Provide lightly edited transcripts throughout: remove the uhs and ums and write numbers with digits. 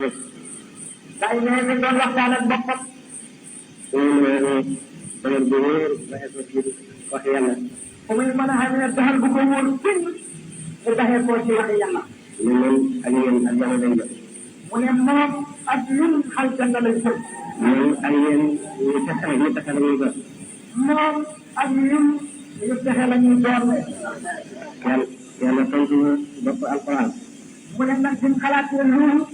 day nee na doon waxtaan ak boppam. doon bu wóor ba wax yàlla. fu muy mën a xamee doxal bu ko wóor kenn mu taxee koo ci wax yàlla. ne man ak yéen ak yàlla lañ jot. mu ne moom ak ñun aljanna lañ jëm. man ak yéen ñu texe la ñuy doon. moom ak ñun ñu texe la ñuy doon. yàlla tontu na bopp alquran. mu ne nag suñ xalaatee loolu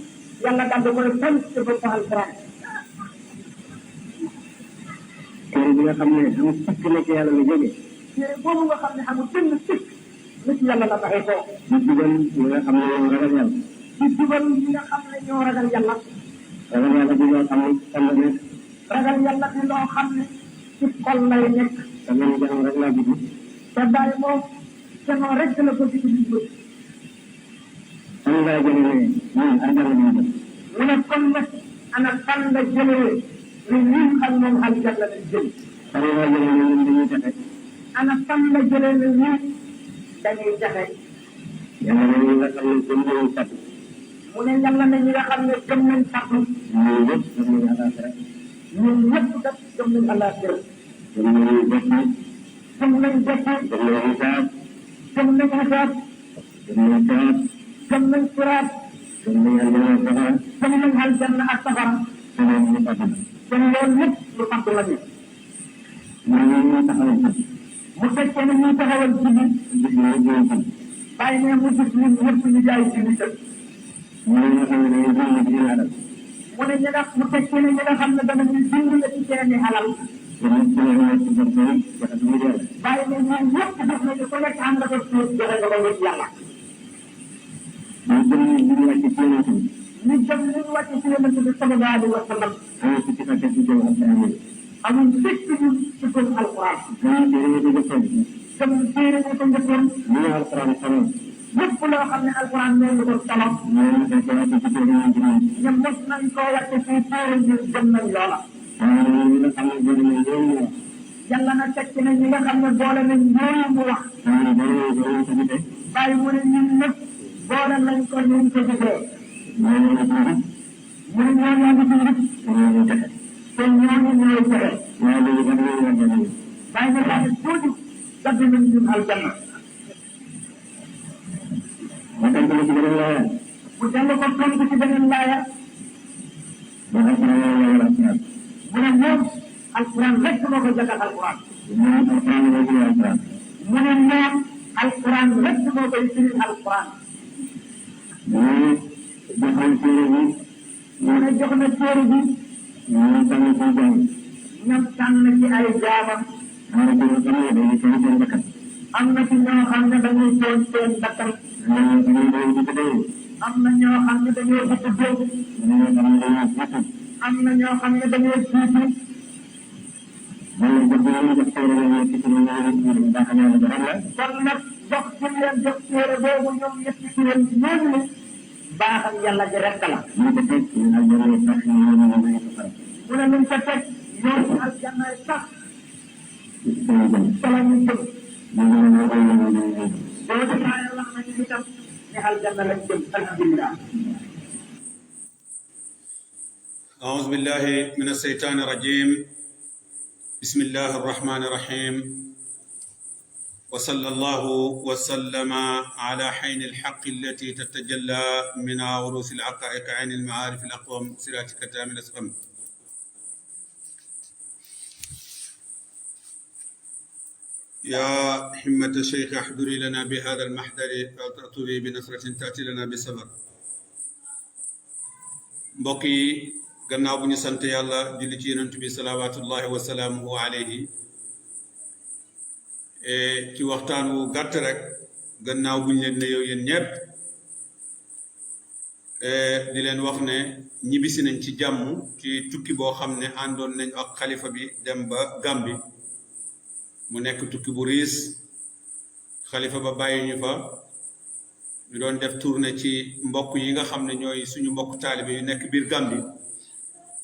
yàlla daal di koy tontu ci bopp alquran. téere bi nga xam ne amul sikk na ci yàlla la jógee. téere boobu nga xam ne amul benn sikk na ci yàlla la baxee ko. di dugal ñi nga xam ne ñoo ragal yàlla. di dugal ñi nga xam ne ñoo ragal yàlla. ragal yàlla di loo xam ne xol la nekk. ragal yàlla di loo xam ne ci xol lay nekk. te man jàng rek laa dugg. te bàyyi moom kenoo rek la ko ci di bëgg. fan laa jëlee ne ñun àjjana lañ jëm. mu ne kon nag ana fan la jëlee ne ñun xam moom aljanna lañ jëm. fan laa jëlee ne ñun dañuy texe. ana fan la jëlee ne ñun dañuy texe. yàlla na ñi nga xam ne gëm nañu sàtt. mu ne yàlla na ñi nga xam ne gëm nañ sàtt. ñun ñëpp gëm nañu àllaaxira. ñun ñëpp kat gëm nañ àllaaxira. gëm nañu dekki. gëm nañ dekki. gëm nañu hisaab. gëm nañ hisaab. gëm nañu siraat. gëm nañ siraat. gëm nañu àjjana ak safara. gëm nañ aljanna ak safara. te loolu ñu fàttali. kon loolu lépp lu sant la ñu. ñun ñu taxawal ci. mu fekkee ne ñuy taxawal ci bi. gis nga ñu ci. bàyyi ne mu gis ñun ñëpp ñu jaay ci bi tëj. ñooñu nga xam ne dañuy jënd ci seen alal. mu ne ñi nga mu fekkee ne ñi nga xam ne danañuy dimbali ci seeni alal. te nit ki nga xam ne ci bopp yi dafa dugg yàlla. bàyyi ne ñoom ñëpp def nañu ko nekk am na ko suuf joxe ko ba wut yàlla. ñu jëm ñu wàcc ci yonent bi. ñu jëm ñu wàcc ci yonent bi sallallahu alayhi wa sallam. amul ci fàtte ci jëm ak amin. amul fekk ñu ci gëm alquran. dañuy téere ñu ko jëfal. gëm téere ñu ko njëkkoon. ñu ne alquran xamoon. lépp loo xam ne alquran nee ñu ko solo. ñooñu dañ ko wàcc ci téere ñu jëm. ñoom mos nañ koo wàcc ci téere ñu gëm nañ loola. ñi nga xam ne boole nañ loolu ñu wax. yàlla na fekk ne ñi nga xam ne boole nañ loolu mu wax. ñooñu boole nañ ko ñu ko gisee. bàyyi mu ne ñun ñëpp boole nañ ko ñu ko gisee. ñooñu la ci njub. mu ne ñooñu ngi ci njub. ñooñu texe. te ñooñu ñooy texe. waaye léegi dafa ñëw wàcc nañu. bàyyi nga xam ne tuuti gàddu nañ ñun aljanna. ma tànk la ci beneen laaya. bu jàng ko tontu ci beneen laaya. ba alquran la wala alquran. mu ne moom alquran rek moo ko jàngal alquran. ñoom alquran la ci alquran. mu ne moom alquran rek moo koy firi alquran. ñooñu joxoon téere bi. mu ne jox na téere bi. ñooñu tànn ci jàng. ñoom tànn ci ay jaamam. am na ci ñoo xam ne dañuy tënk seen bakkan. am na ci ñoo xam ne dañuy tooñ seen bakkan. ñooñu dañuy doon ci dëgg. am na ñoo xam ne dañoo bëgg jóg. ñooñu xam ne dañoo jiitu. am na ñoo xam ne dañoo jiitu. ñooñu jox bi ñu jox téere la ci ci ñu baax na la dara la. kon nag jox ci leen jox téere boobu ñoom ñëpp ci leen ñooñu ne baaxal yàlla ji rek la. ñu ko teg ñu aljanna sax ñu ñu ñu ko fara. mu ne luñ ko teg ñoom aljanna sax ñu jëm. sala ñu jëm. ñu ñu ñu boo defaa yàlla wax nañu itam ne aljanna lañ jëm alhamdulilah. أعوذ بالله من الشيطان الرجيم بسم الله الرحمن الرحيم وصلى الله وسلم على حين الحق التي تتجلى من عروس الحقائق عين المعارف الأقوم صراط كتام الأسقم يا همة الشيخ احضري لنا بهذا المحضر فأطرطبي بنصرة تأتي لنا بصبر بقي gannaaw bu ñu sant yàlla julli ci yonent bi salawaatullahi wa salaamuhu alayhi ci waxtaan wu gàtt rek gannaaw bu ñu leen nuyoo yéen ñëpp di leen wax ne ñibbisi nañ ci jàmm ci tukki boo xam ne àndoon nañ ak xalifa bi dem ba Gàmbi mu nekk tukki bu riis xalifa ba bàyyi ñu fa ñu doon def tournée ci mbokk yi nga xam ne ñooy suñu mbokk taalibe yu nekk biir Gàmbi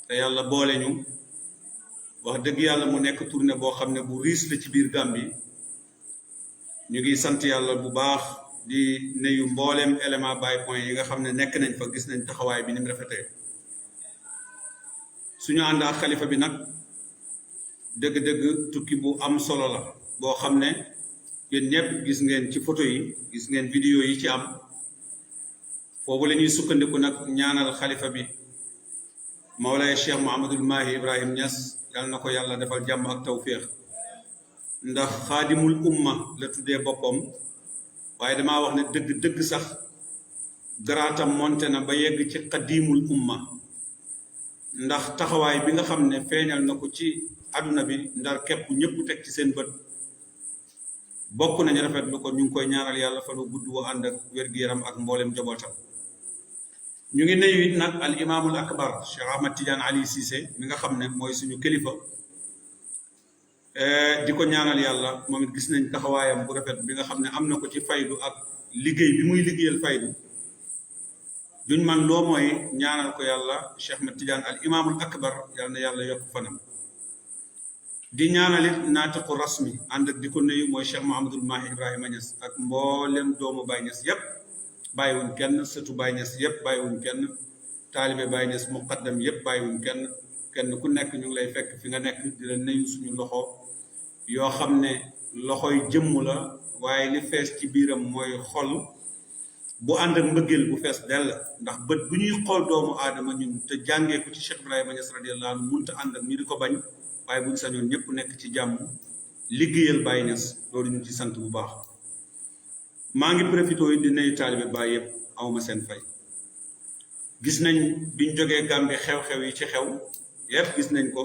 te yàlla boole ñu wax dëgg yàlla mu nekk tournée boo xam ne bu riis la ci biir Gàmbi ñu ngi sant yàlla bu baax di nuyu mboolem élément Baye Point yi nga xam ne nekk nañ fa gis nañ taxawaay bi ni mu rafetee suñu ànd ak xalifa bi nag dëgg-dëgg tukki bu am solo la boo xam ne yéen ñëpp gis ngeen ci photo yi gis ngeen vidéo yi ci am foofu la ñuy sukkandiku nag ñaanal xalifa bi Mawlaay Cheikh Mouhamadul Mahi Ibrahim Niass yàlla na ko yàlla defal jàmm ak tawféex ndax xaadimul umma la tuddee boppam waaye damaa wax ne dëgg-dëgg sax garaatam monte na ba yegg ci xadimul umma ndax taxawaay bi nga xam ne feeñal na ko ci àdduna bi ndar képp ñëpp teg ci seen bët bokk nañu rafetlu ko ñu ngi koy ñaanal yàlla fa lu gudd wa ànd ak wér-gu-yaram ak mboolem jabootam ñu ngi nuyu it nag al imaamul akbar Cheikh Ahmad Tidiane Ali Cissé mi nga xam ne mooy suñu kilifa di ko ñaanal yàlla moom it gis nañ taxawaayam bu rafet bi nga xam ne am na ko ci faydu ak liggéey bi muy liggéeyal faydu duñ man loo mooy ñaanal ko yàlla Cheikh Ahmad Tidiane al imaamul akbar yàlla na yàlla yokk fanam di ñaanal it naatiqu rasmi ànd ak di ko nuyu mooy Cheikh Mouhamadul Mahi Ibrahima Niass ak mboolem doomu Baye Niass yépp bàyyiwuñ kenn sëtu Baye Niass yépp bàyyiwuñ kenn taalibe Baye Niass muqaddam yépp bàyyiwuñ kenn ku nekk ñu ngi lay fekk fi nga nekk di la nuyu suñu loxo yoo xam ne loxoy jëmm la waaye li fees ci biiram mooy xol bu ànd ak mbëggeel bu fees dell ndax bët bu ñuy xool doomu aadama ñun te jàngee ko ci Cheikh Ibrahima Niass radiyallahu anhu munta ànd ak ñu di ko bañ waaye buñ sañoon ñëpp nekk ci jàmm liggéeyal Baye Niass loolu ñu ci sant bu baax maa ngi profité yi di nuyu taalibe Baye yëpp awma seen fay gis nañ biñ jógee Gambie xew-xew yi ci xew yëpp gis nañ ko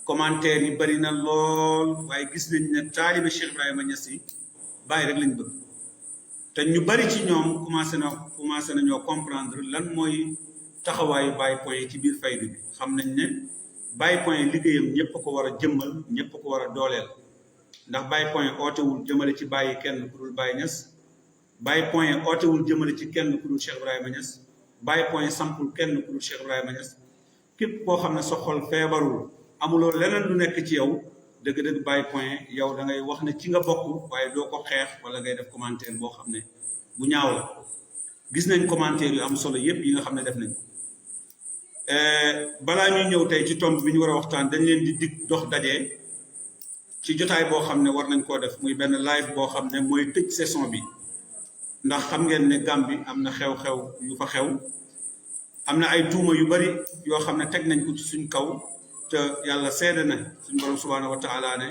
commentaire yi bari na lool waaye gis nañ ne taalibe Cheikh Ibrahima Niass yi Baye rek lañ bëgg te ñu bari ci ñoom commencé nañoo comprendre lan mooy taxawaayu Baye Point ci biir faydu bi xam nañ ne Baye Point liggéeyam ñëpp ko war a jëmmal ñëpp ko war a dooleel ndax Baye Point ootewul jëmale ci bàyyi kenn ku dul Baye Niass Baye Point ootewul jëmale ci kenn ku dul Cheikh Ibrahima Niass Baye Point sampul kenn ku dul Cheikh Ibrahima Niass képp koo xam ne sa xol feebarul amuloo leneen lu nekk ci yow dëgg-dëgg Baye Point yow da ngay wax ne ci nga bokk waaye doo ko xeex wala ngay def commentaire boo xam ne bu ñaaw la gis nañ commentaire yu am solo yépp yi nga xam ne def nañ ko balaa ñuy ñëw tey ci tomb bi ñu war a waxtaan dañ leen di dig dox daje ci jotaay boo xam ne war nañ koo def muy benn live boo xam ne mooy tëj session bi ndax xam ngeen ne Gambie am na xew-xew yu fa xew am na ay tuuma yu bari yoo xam ne teg nañ ko ci suñ kaw te yàlla seede na suñ borom subhaanahu wa taala ne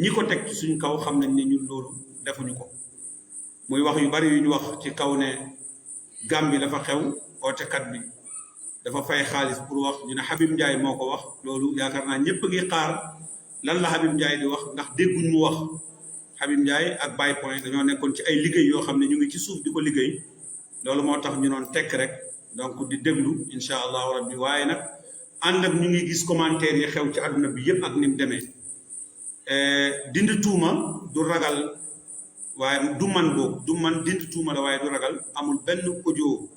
ñi ko teg ci suñ kaw xam nañ ne ñun loolu defuñu ko muy wax yu bari yu ñu wax ci kaw ne Gambie dafa xew ootekat bi dafa fay xaalis pour wax ñu ne Habib Ndiaye moo ko wax loolu yaakaar naa ñëpp ngi xaar lan la Habib Ndiaye di wax ndax dégguñ mu wax Habib Ndiaye ak Baye Point dañoo nekkoon ci ay liggéey yoo xam ne ñu ngi ci suuf di ko liggéey loolu moo tax ñu doon tekk rek donc di déglu incha allahu rabbi waaye nag ànd ak ñu ngi gis commentaire yi xew ci àdduna bi yëpp ak ni mu demee dindi tuuma du ragal waaye du man boobu du man dindi tuuma la waaye du ragal amul benn audio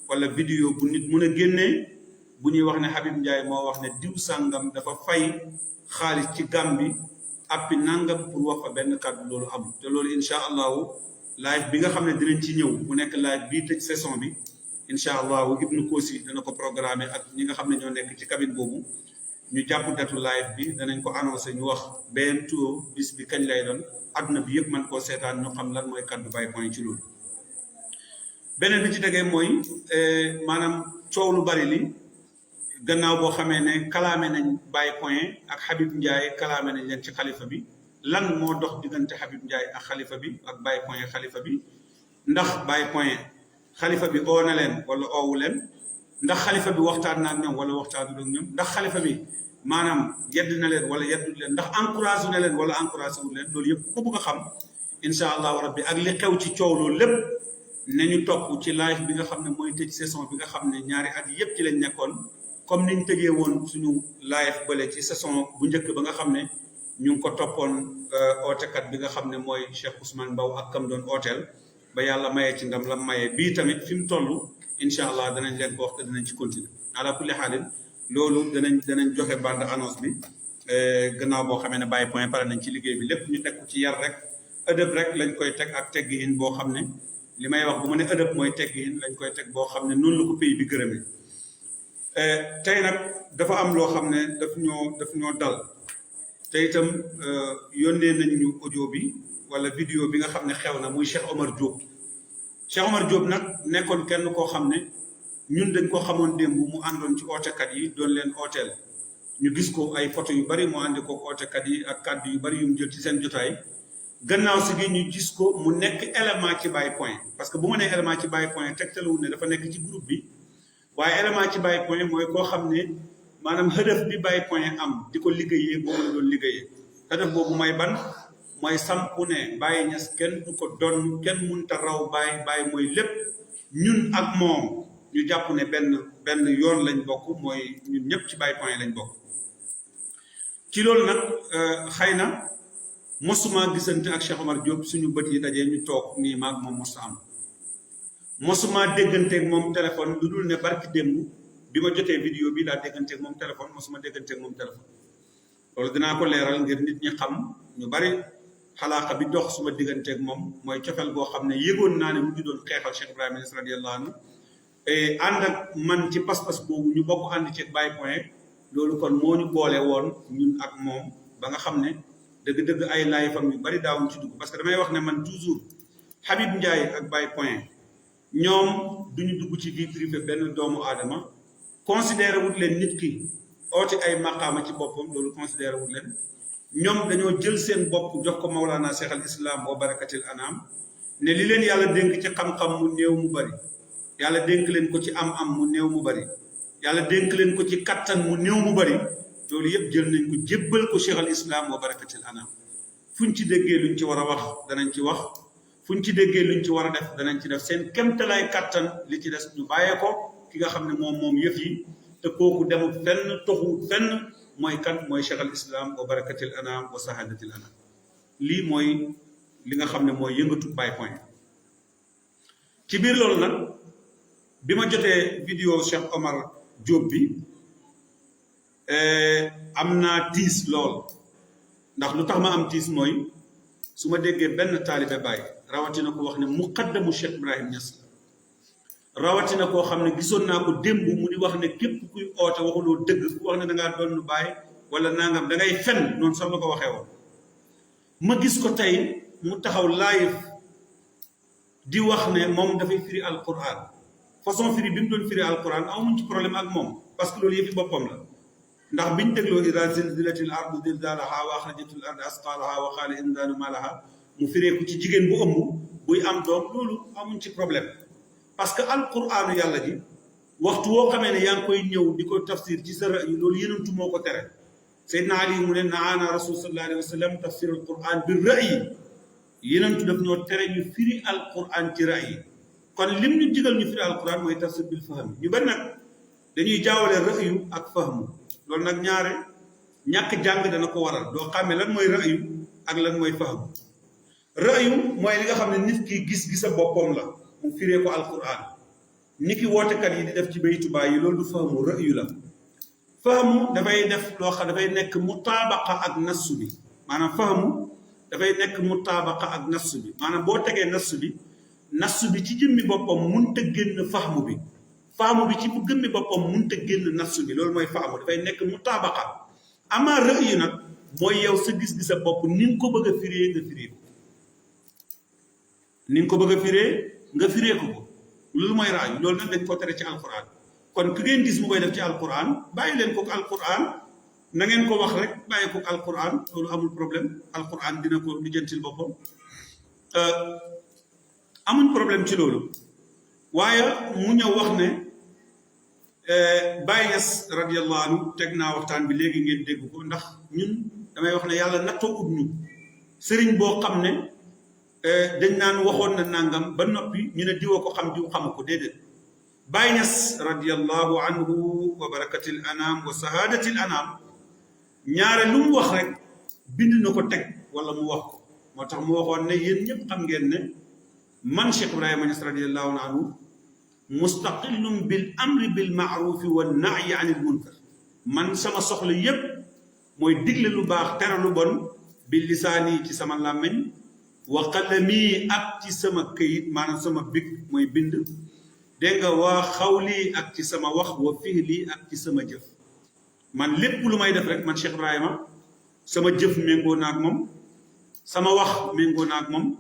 wala vidéo bu nit mun a génnee bu ñuy wax ne Habib Ndiaye moo wax ne diw sàngam dafa fay xaalis ci Gambie appi nangam pour wax fa benn kàddu loolu amul te loolu incha allahu live bi nga xam ne dinañ ci ñëw mu nekk live bii tëj session bi incha allahu Ibnu Kosi dana ko programmer ak ñi nga xam ne ñoo nekk ci cabine boobu ñu jàpp datu live bi danañ ko annoncé ñu wax bientôt bis bi kañ lay doon adduna bi yëpp man koo seetaan ñu xam lan mooy kàddu Baye Point ci loolu beneen bi ci tegee mooy maanaam coow lu bari li gannaaw boo xamee ne kalaame nañ Baye Point ak Habib Ndiaye kalaame nañ leen ci xalifa bi lan moo dox diggante Habib Ndiaye ak xalifa bi ak Baye Point xalifa bi ndax Baye Point xalifa bi oo na leen wala oowu leen ndax xalifa bi waxtaan na ak ñoom wala waxtaanul ak ñoom ndax xalifa bi maanaam yedd na leen wala yeddul leen ndax encouragé na leen wala encouragé wul leen loolu yëpp ku bëgg a xam incha allahu rabbi ak li xew ci coow loolu lépp nañu topp ci live bi nga xam ne mooy tëj saison bi nga xam ne ñaari at yëpp ci lañ nekkoon comme niñ tëjee woon suñu live bële ci saison bu njëkk ba nga xam ne ñu ngi ko toppoon ootekat bi nga xam ne mooy Cheikh Ousmane Mbow ak kam doon ooteel ba yàlla mayee ci ndam la mayee bii tamit fi mu toll incha allah danañ leen ko wax te dinañ ci continuer ala kulli xaalin loolu danañ joxe bande annonce bi gannaaw boo xamee ne Baye Point pare nañ ci liggéey bi lépp ñu teg ko ci yar rek ëdëb rek lañ koy teg ak teggiin boo xam ne li may wax bu ma ne ëdëb mooy teggiin lañ koy teg boo xam ne noonu la ko pays bi gërëmee tey nag dafa am loo xam ne daf ñoo dal te itam yónnee nañ ñu audio bi wala vidéo bi nga xam ne xew na muy Cheikh Omar Diop Cheikh Omar Diop nag nekkoon kenn koo xam ne ñun dañ ko xamoon démb mu àndoon ci ootekat yi doon leen ooteel ñu gis ko ay photo yu bari mu àndi ko ootekat yi ak kàddu yu bari yu mu jël ci seen jotaay gannaaw si gi ñu gis ko mu nekk élément ci Baye Point parce que bu ma nee élément ci Baye Point tegtalawul ne dafa nekk ci groupe bi waaye élément ci Baye Point mooy koo xam ne maanaam xëdëf bi Baye Point am di ko liggéeyee boobu la doon liggéeyee xëdëf boobu mooy ban mooy sampu ne Baye Niass kenn du ko doon kenn mënta raw Baye mooy lépp ñun ak moom ñu jàpp ne benn yoon lañ bokk mooy ñun ñëpp ci Baye Point lañ bokk ci loolu nag xëy na mosuma gisante ak Cheikh Omar Diop suñu bët yi dajee ñu toog nii maag moom mosu am mosuma dégganteeg moom téléphone lu dul ne barki démb bi ma jotee vidéo bi laa dégganteeg moom téléphone mosuma dégganteeg moom téléphone loolu dinaa ko leeral ngir nit ñi xam ñu bari xalaaqa bi dox suma digganteeg moom mooy cofeel goo xam ne yëgoon naa ne mu ngi doon xeexal Cheikh Ibrahima Niass radiyallahu anhu et ànd ak man ci pas-pas boobu ñu bokk ànd ci Baye Point loolu kon moo ñu boole woon ñun ak moom ba nga xam ne dëgg-dëgg ay laay fam yu bari daawuñ ci dugg parce que damay wax ne man toujours Habib Ndiaye ak Baye Point ñoom duñu dugg ci vie privée benn doomu aadama considéré wut leen nit ki oote ay maqaama ci boppam loolu considéré wut leen ñoom dañoo jël seen bopp jox ko Mawlana Cheikh al Islam wa barakatil anam ne li leen yàlla dénk ci xam-xam mu néew mu bari yàlla dénk leen ko ci am-am mu néew mu bari yàlla dénk leen ko ci kattan mu néew mu bari loolu yëpp jël nañ ko jébbal ko Cheikh al Islam wa barakatil anam fuñ ci déggee luñ ci war a wax danañ ci wax fuñ ci déggee luñ ci war a def danañ ci def seen kemtalaay kattan li ci des ñu bàyyee ko ki nga xam ne moom yëf yi te kooku demul fenn toxu fenn mooy kan mooy Cheikh al Islam wa barakatil anam wa sahadatil anam lii mooy li nga xam ne mooy yëngatu Baye Point ci biir loolu nag bi ma jotee vidéo Cheikh Omar Diop bi am naa tiis lool ndax lu tax ma am tiis mooy su ma déggee benn taalibe Baye rawatina ko wax ne muqaddamu Cheikh Ibrahim Niass rawatina koo xam ne gisoon naa ko démb mu di wax ne képp kuy oote waxuloo dëgg ku wax ne da ngaa doon Baye wala nangam da ngay fen noonu sax la ko waxee woon ma gis ko tey mu taxaw live di wax ne moom dafay firi alquran façon firi bi mu doon firi alquran amuñ ci problème ak moom parce que loolu yëfi boppam la ndax biñ dégloo ida zilzilatil ardu zilzalaha wa axrajatil ardu asqalaha wa qaala insaanu ma laha mu firee ko ci jigéen bu ëmb buy am doom loolu amuñ ci problème parce que alquranu yàlla ji waxtu woo xamee ne yaa ngi koy ñëw di ko tafsir ci sa ra'yu loolu yenentu moo ko tere Seydina Ali mu ne naana rasul sallallahu alayhi wa sallam tafsir alquran bi ra'yi yenentu daf ñoo tere ñu firi alquran ci ra'yi kon lim ñu digal ñu firi alquran mooy tafsir bil fahm ñu bari nag dañuy jaawale ra'yu ak fahmu loolu nag ñaare ñàkk jàng dana ko waral doo xàmmee lan mooy ra'yu ak lan mooy fahmu ra'yu mooy li nga xam ne nit ki gis-gisa boppam la mu firee ko alquran ni ki wootekat yi di def ci baytu baay yi loolu du fahmu ra'yu la fahmu dafay def loo xam dafay nekk mutaabaqa ak nassu bi maanaam fahmu dafay nekk mutaabaqa ak nassu bi maanaam boo tegee nassu bi ci jëmmi boppam mënut a génn fahmu bi fahmu bi ci bu gëmmi boppam mënut a génn nassu bi loolu mooy fahmu dafay nekk mutaabaqa amaa ra'yu nag mooy yow sa gis-gisa bopp ni nga ko bëgg a firee nga firee ko ni nga ko bëgg a firee nga firee ko loolu mooy ra'yu loolu nag dañ ko tere ci alquran kon ku ngeen gis mu koy def ci alquran bàyyi leen ko alquran na ngeen ko wax rek bàyyi ko alquran loolu amul problème alquran dina ko lijjantil boppam amuñ problème ci loolu waaye mu ñëw wax ne Baye Niass radiyallahu anhu teg naa waxtaan bi léegi ngeen dégg ko ndax ñun damay wax ne yàlla nattoo ut ñu sëriñ boo xam ne dañ naan waxoon na nangam ba noppi ñu ne diwa ko xam diw xamu ko déedéet Baye Niass radiyallahu anhu wa barakatil anam wa sahadatil anam ñaare lu mu wax rek bind na ko teg wala mu wax ko moo tax mu waxoon ne yéen ñëpp xam ngeen ne man Cheikh Ibrahima Niass radiyallahu anhu mustaqillun bil amri bil maarufi wa nahyi anil munkar man sama soxla yépp mooy digle lu baax tere lu bon bil lisaani ci sama làmmiñ wa qalami ak ci sama këyit maanaam sama big mooy bind dégg nga waa xawli ak ci sama wax wa fihli ak ci sama jëf man lépp lu may def rek man Cheikh Ibrahima sama jëf méngoo naag moom sama wax méngoo naag moom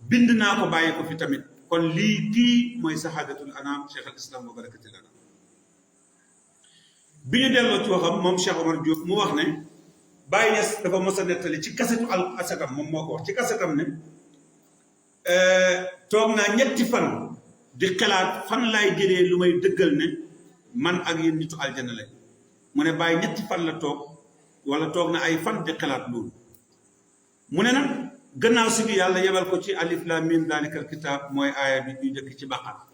bind naa ko bàyyi ko fi tamit kon lii kii mooy saxaadatul anam Cheikh al Islam wa barakatil anam bi ñu delloo ci waxam moom Cheikh Omar Diop mu wax ne Baye Niass dafa mos a nettali ci kasetu al asakam moom moo ko wax ci kasetam ne toog naa ñetti fan di xalaat fan laay jëlee lu may dëggal ne man ak yéen nitu aljana lañ mu ne Baye ñetti fan la toog wala toog na ay fan di xalaat loolu mu ne nag gannaaw si bi yàlla yebal ko ci alif lam mim daalikal kitaab mooy aaya bi ñu jëkk ci Baqara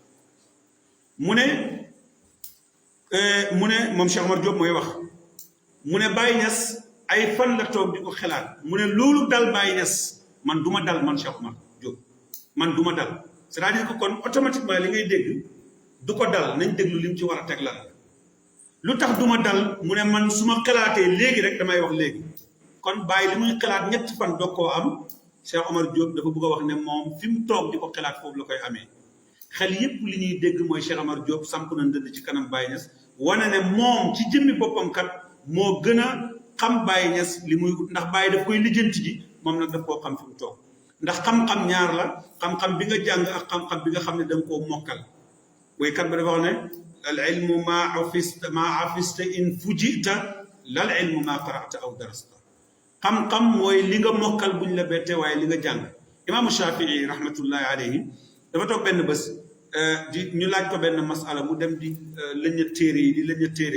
mu ne moom Cheikh Omar Diop mooy wax mu ne Baye Niass ay fan la toog di ko xalaat mu ne loolu dal Baye Niass man du ma dal man Cheikh Omar Diop man du ma dal c'est-à-dire que kon automatiquement li ngay dégg du ko dal nañ déglu lim ci war a teg lan lu tax du ma dal mu ne man su ma xalaatee léegi rek damay wax léegi kon Baye li muy xalaat ñetti fan doog koo am Cheikh Omar Diop dafa bëgg a wax ne moom fi mu toog di ko xalaat foofu la koy amee xel yépp li ñuy dégg mooy Cheikh Omar Diop samp na ndënd ci kanam Baye Niass wane ne moom ci jëmmi boppam kat moo gën a xam Baye Niass li muy ut ndax Baye daf koy lijjanti ji moom nag daf koo xam fi mu toog ndax xam-xam ñaar la xam-xam bi nga jàng ak xam-xam bi nga xam ne da nga koo mokkal woykat ba dafa wax ne al ilmu ma afista in fujita lal ilmu ma qara'ta aw darasta xam-xam mooy li nga mokkal buñ la bette waaye li nga jàng imaamu Shafii rahmatullahi alayhi dafa toog benn bés di ñu laaj ko benn masala mu dem di lëña téere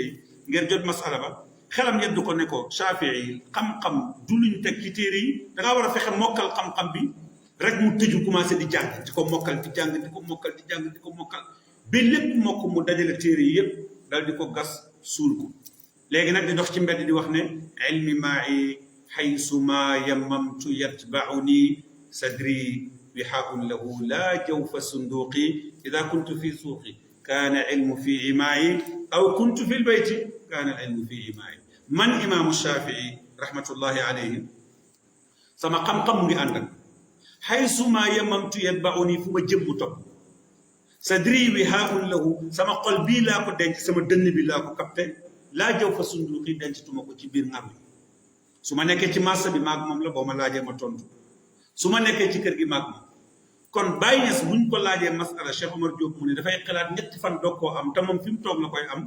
yi ngeen jot masala ba xelam yeddu ko ne ko Shafii xam-xam du luñ teg ci téere yi da ngaa war a fexe mokkal xam-xam bi rek mu tëju commencé di jàng di ko mokkal di jàng di ko mokkal di jàng di ko mokkal ba lépp mokk mu dajale téere yi yëpp dal di ko gas suul ko léegi nag di dox ci mbedd di wax ne ilmi maai xaysu ma yamamtu yatbauni sadri wihaun lahu la jawfa sunduqi ida kuntu fi suuqi kaana ilmu fi imaayi aw kuntu fi lbeyti kaana ilmu fi imaayi man imaamu Shafii rahmatullahi alayhi sama xam-xam mu ngi ànd ak xaysu ma yamamtu yatbauni fu ma jëm mu topp sadri wihaun lahu sama xol bii laa ko denc sama dënn bi laa ko capté laa jaw fa sunduqi denc tuma ko ci biir ŋar bi su ma nekkee ci marché bi maag moom la boo ma laajee ma tontu su ma nekkee ci kër gi maag moom kon Baye Niass buñ ko laajee masala Cheikh Omar Diop mu ne dafay xalaat ñetti fan doog koo am te moom fi mu toog la koy am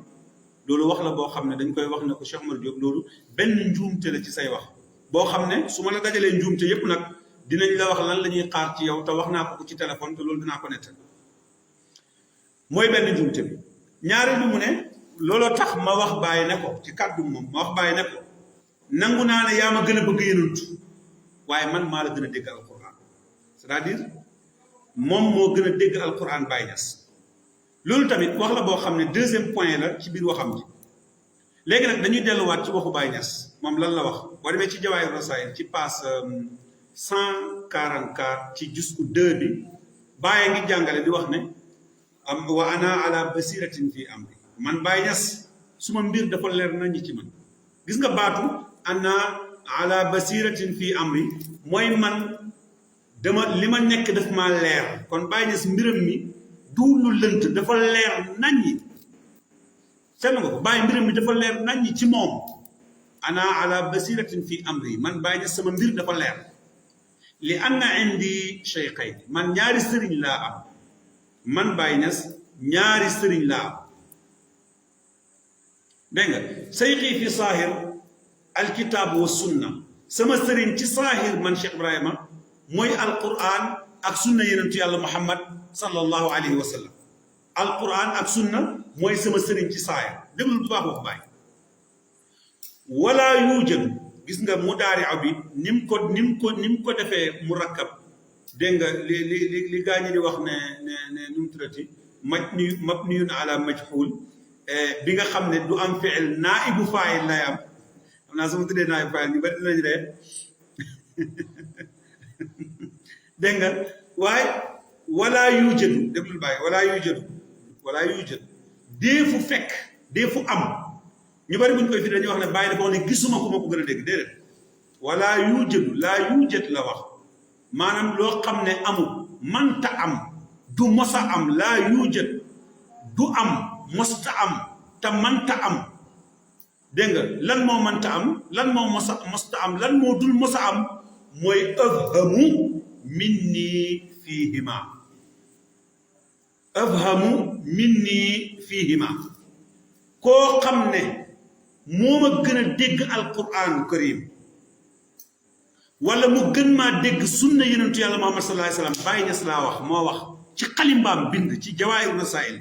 loolu wax la boo xam ne dañ koy wax ne ko Cheikh Omar Diop loolu benn njuumte la ci say wax boo xam ne su ma la dajalee njuumte yépp nag dinañ la wax lan la ñuy xaar ci yow te wax naa ko ci téléphone te loolu dinaa ko nettal mooy benn njuumte bi ñaareel bi mu ne looloo tax ma wax Baye ne ko ci kàddu moom ma wax Baye ne ko nangu naa ne yaa ma gën a bëgg yenantu waaye man maa la gën a dégg alquran c'est-à-dire moom moo gën a dégg alquran Baye Niass loolu tamit wax la boo xam ne deuxième point la ci biir waxam ji léegi nag dañuy delluwaat ci waxu Baye Niass moom lan la wax boo demee ci Jawaahir Rasaa'il ci passe 144 ci jusqu'au 2 bi Baye ngi jàngale di wax ne wa ana ala basiratin fi amri man Baye Niass suma mbir dafa leer nañu ci man gis nga baatu ana ala basiratin fi amri mooy man dama li ma nekk daf maa leer kon Baye Niass mbiram mi du lu lënt dafa leer naññi seetlu nga ko Baye mbiram mi dafa leer naññi ci moom ana ala basiratin fi amri man Baye Niass sama mbir dafa leer li anna indi shaykhayn man ñaari sëriñ laa am man Baye Niass ñaari sëriñ laa am dégg nga sayxi fi saahir alkitab wa sunna sama sëriñ ci saahir man Cheikh Ibrahima mooy alquran ak sunna yenentu yàlla Muhammad sallallahu alayhi wa sallam alquran ak sunna mooy sama sëriñ ci saahir déglu bu baax wax Baye wala yujadu gis nga mudaari bi nim ko defee mu rakkab dégg nga li gaa ñi di wax ne nu mu tuddati mabniyun ala majhul bi nga xam ne du am fi'il naibu fa'il lay am xam naa sama tuddee naibu fa'il ñu bari dinañ ree dégg nga waaye wala yujadu déglul bàyyi wala yujadu deefu fekk deefu am ñu bari buñ koy fi dañuy wax ne bàyyi dafa wax ne gisuma ku ma ko gën a dégg déedéet wala yujadu laa yujad la wax maanaam loo xam ne amul manta am du mosa am laa yuujat du am mosta am te manta am dégg nga lan moo manta am lan moo mosta am lan moo dul mosa am mooy afhamu minni fiihima afhamu minni fiihima koo xam ne moo ma gën a dégg alquran karim wala mu gën maa dégg sunna yonentu yàlla Muhammad sallallahu alayhi wasallam Baye Niass laa wax moo wax ci xalimbaam bind ci Jawaahirun Rasaa'il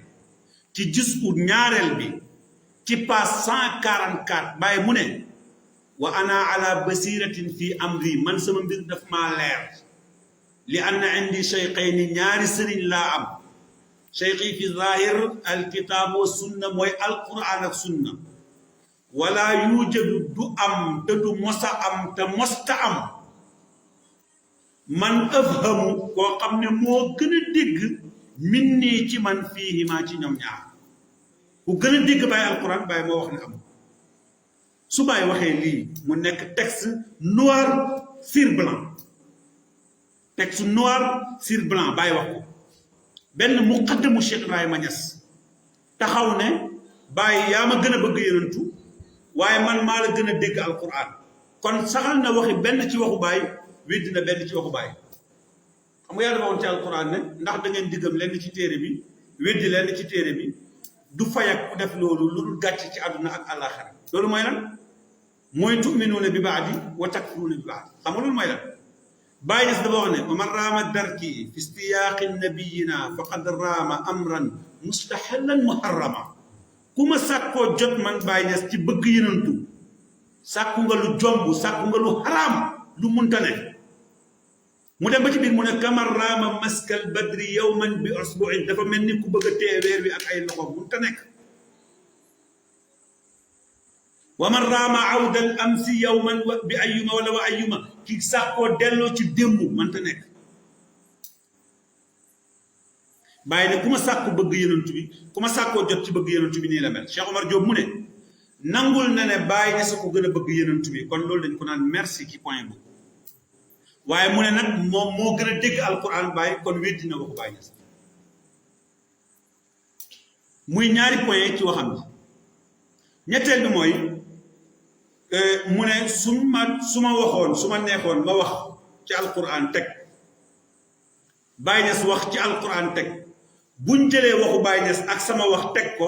ci juz'u ñaareel bi ci page 144 Baye mu ne wa ana ala basiratin fi amri man sama mbir daf maa leer li anna indi shaykhayni ñaari sëriñ laa am shaykhi fi zahir alkitab wa sunna mooy alquran ak sunna wala yujadu du am te du mosa am te mosta am man afhamu koo xam ne moo gën a dégg min nii ci man fiihimaa ci ñoom ñaar ku gën a dégg Baye alquran Baye moo wax ne am su Baye waxee lii mu nekk texte noir sur blanc texte noir sur blanc Baye wax ko benn muqaddamu Cheikh Ibrahima Niass taxaw ne Baye yaa ma gën a bëgg yonentu waaye man maa la gën a dégg alquran kon saxal na waxi benn ci waxu Baye weddi na benn ci waxu Baye xam nga yàlla dafa woon ci alquran ne ndax da ngeen diggam lenn ci téere bi weddi lenn ci téere bi du fayak ku def loolu lu dul gàcc ci àdduna ak àllaaxira loolu mooy lan mooy tuminuuna bi baadi wa takfuruuna bi baadi xam nga loolu mooy lan Baye Niass dafa wax ne wa man raama darki fi istiyaaqi nabiyina faqad raama amran mustaxillan muharrama ku ma sàkkoo jot man Baye Niass ci bëgg yenantu sàkku nga lu jomb sàkku nga lu xaraam lu munta ne mu dem ba ci biir mu ne kamar raama maskal badri yawman bi usbu'in dafa mel ni ku bëgg a tee weer wi ak ay loxo munta nekk wa man raama awdal amsi yawman bi ayyuma wala wa ayyuma ki sàkkoo delloo ci démb mënta nekk bàyyi ne ku ma sàkku bëgg yenantu bi ku ma sàkkoo jot ci bëgg yenantu bi nii la mel Cheikh Omar Diop mu ne nangul na ne Baye Niass ko gën a bëgg yenantu bi kon loolu dañ ko naan merci ci point bu waaye mu ne nag moom moo gën a dégg alquran Baye kon weddi na waxu Baye Niass muy ñaari point ci waxam bi ñetteel bi mooy mu ne su ma waxoon su ma neexoon ma wax ci alquran teg Baye Niass wax ci alquran teg buñ jëlee waxu Baye Niass ak sama wax teg ko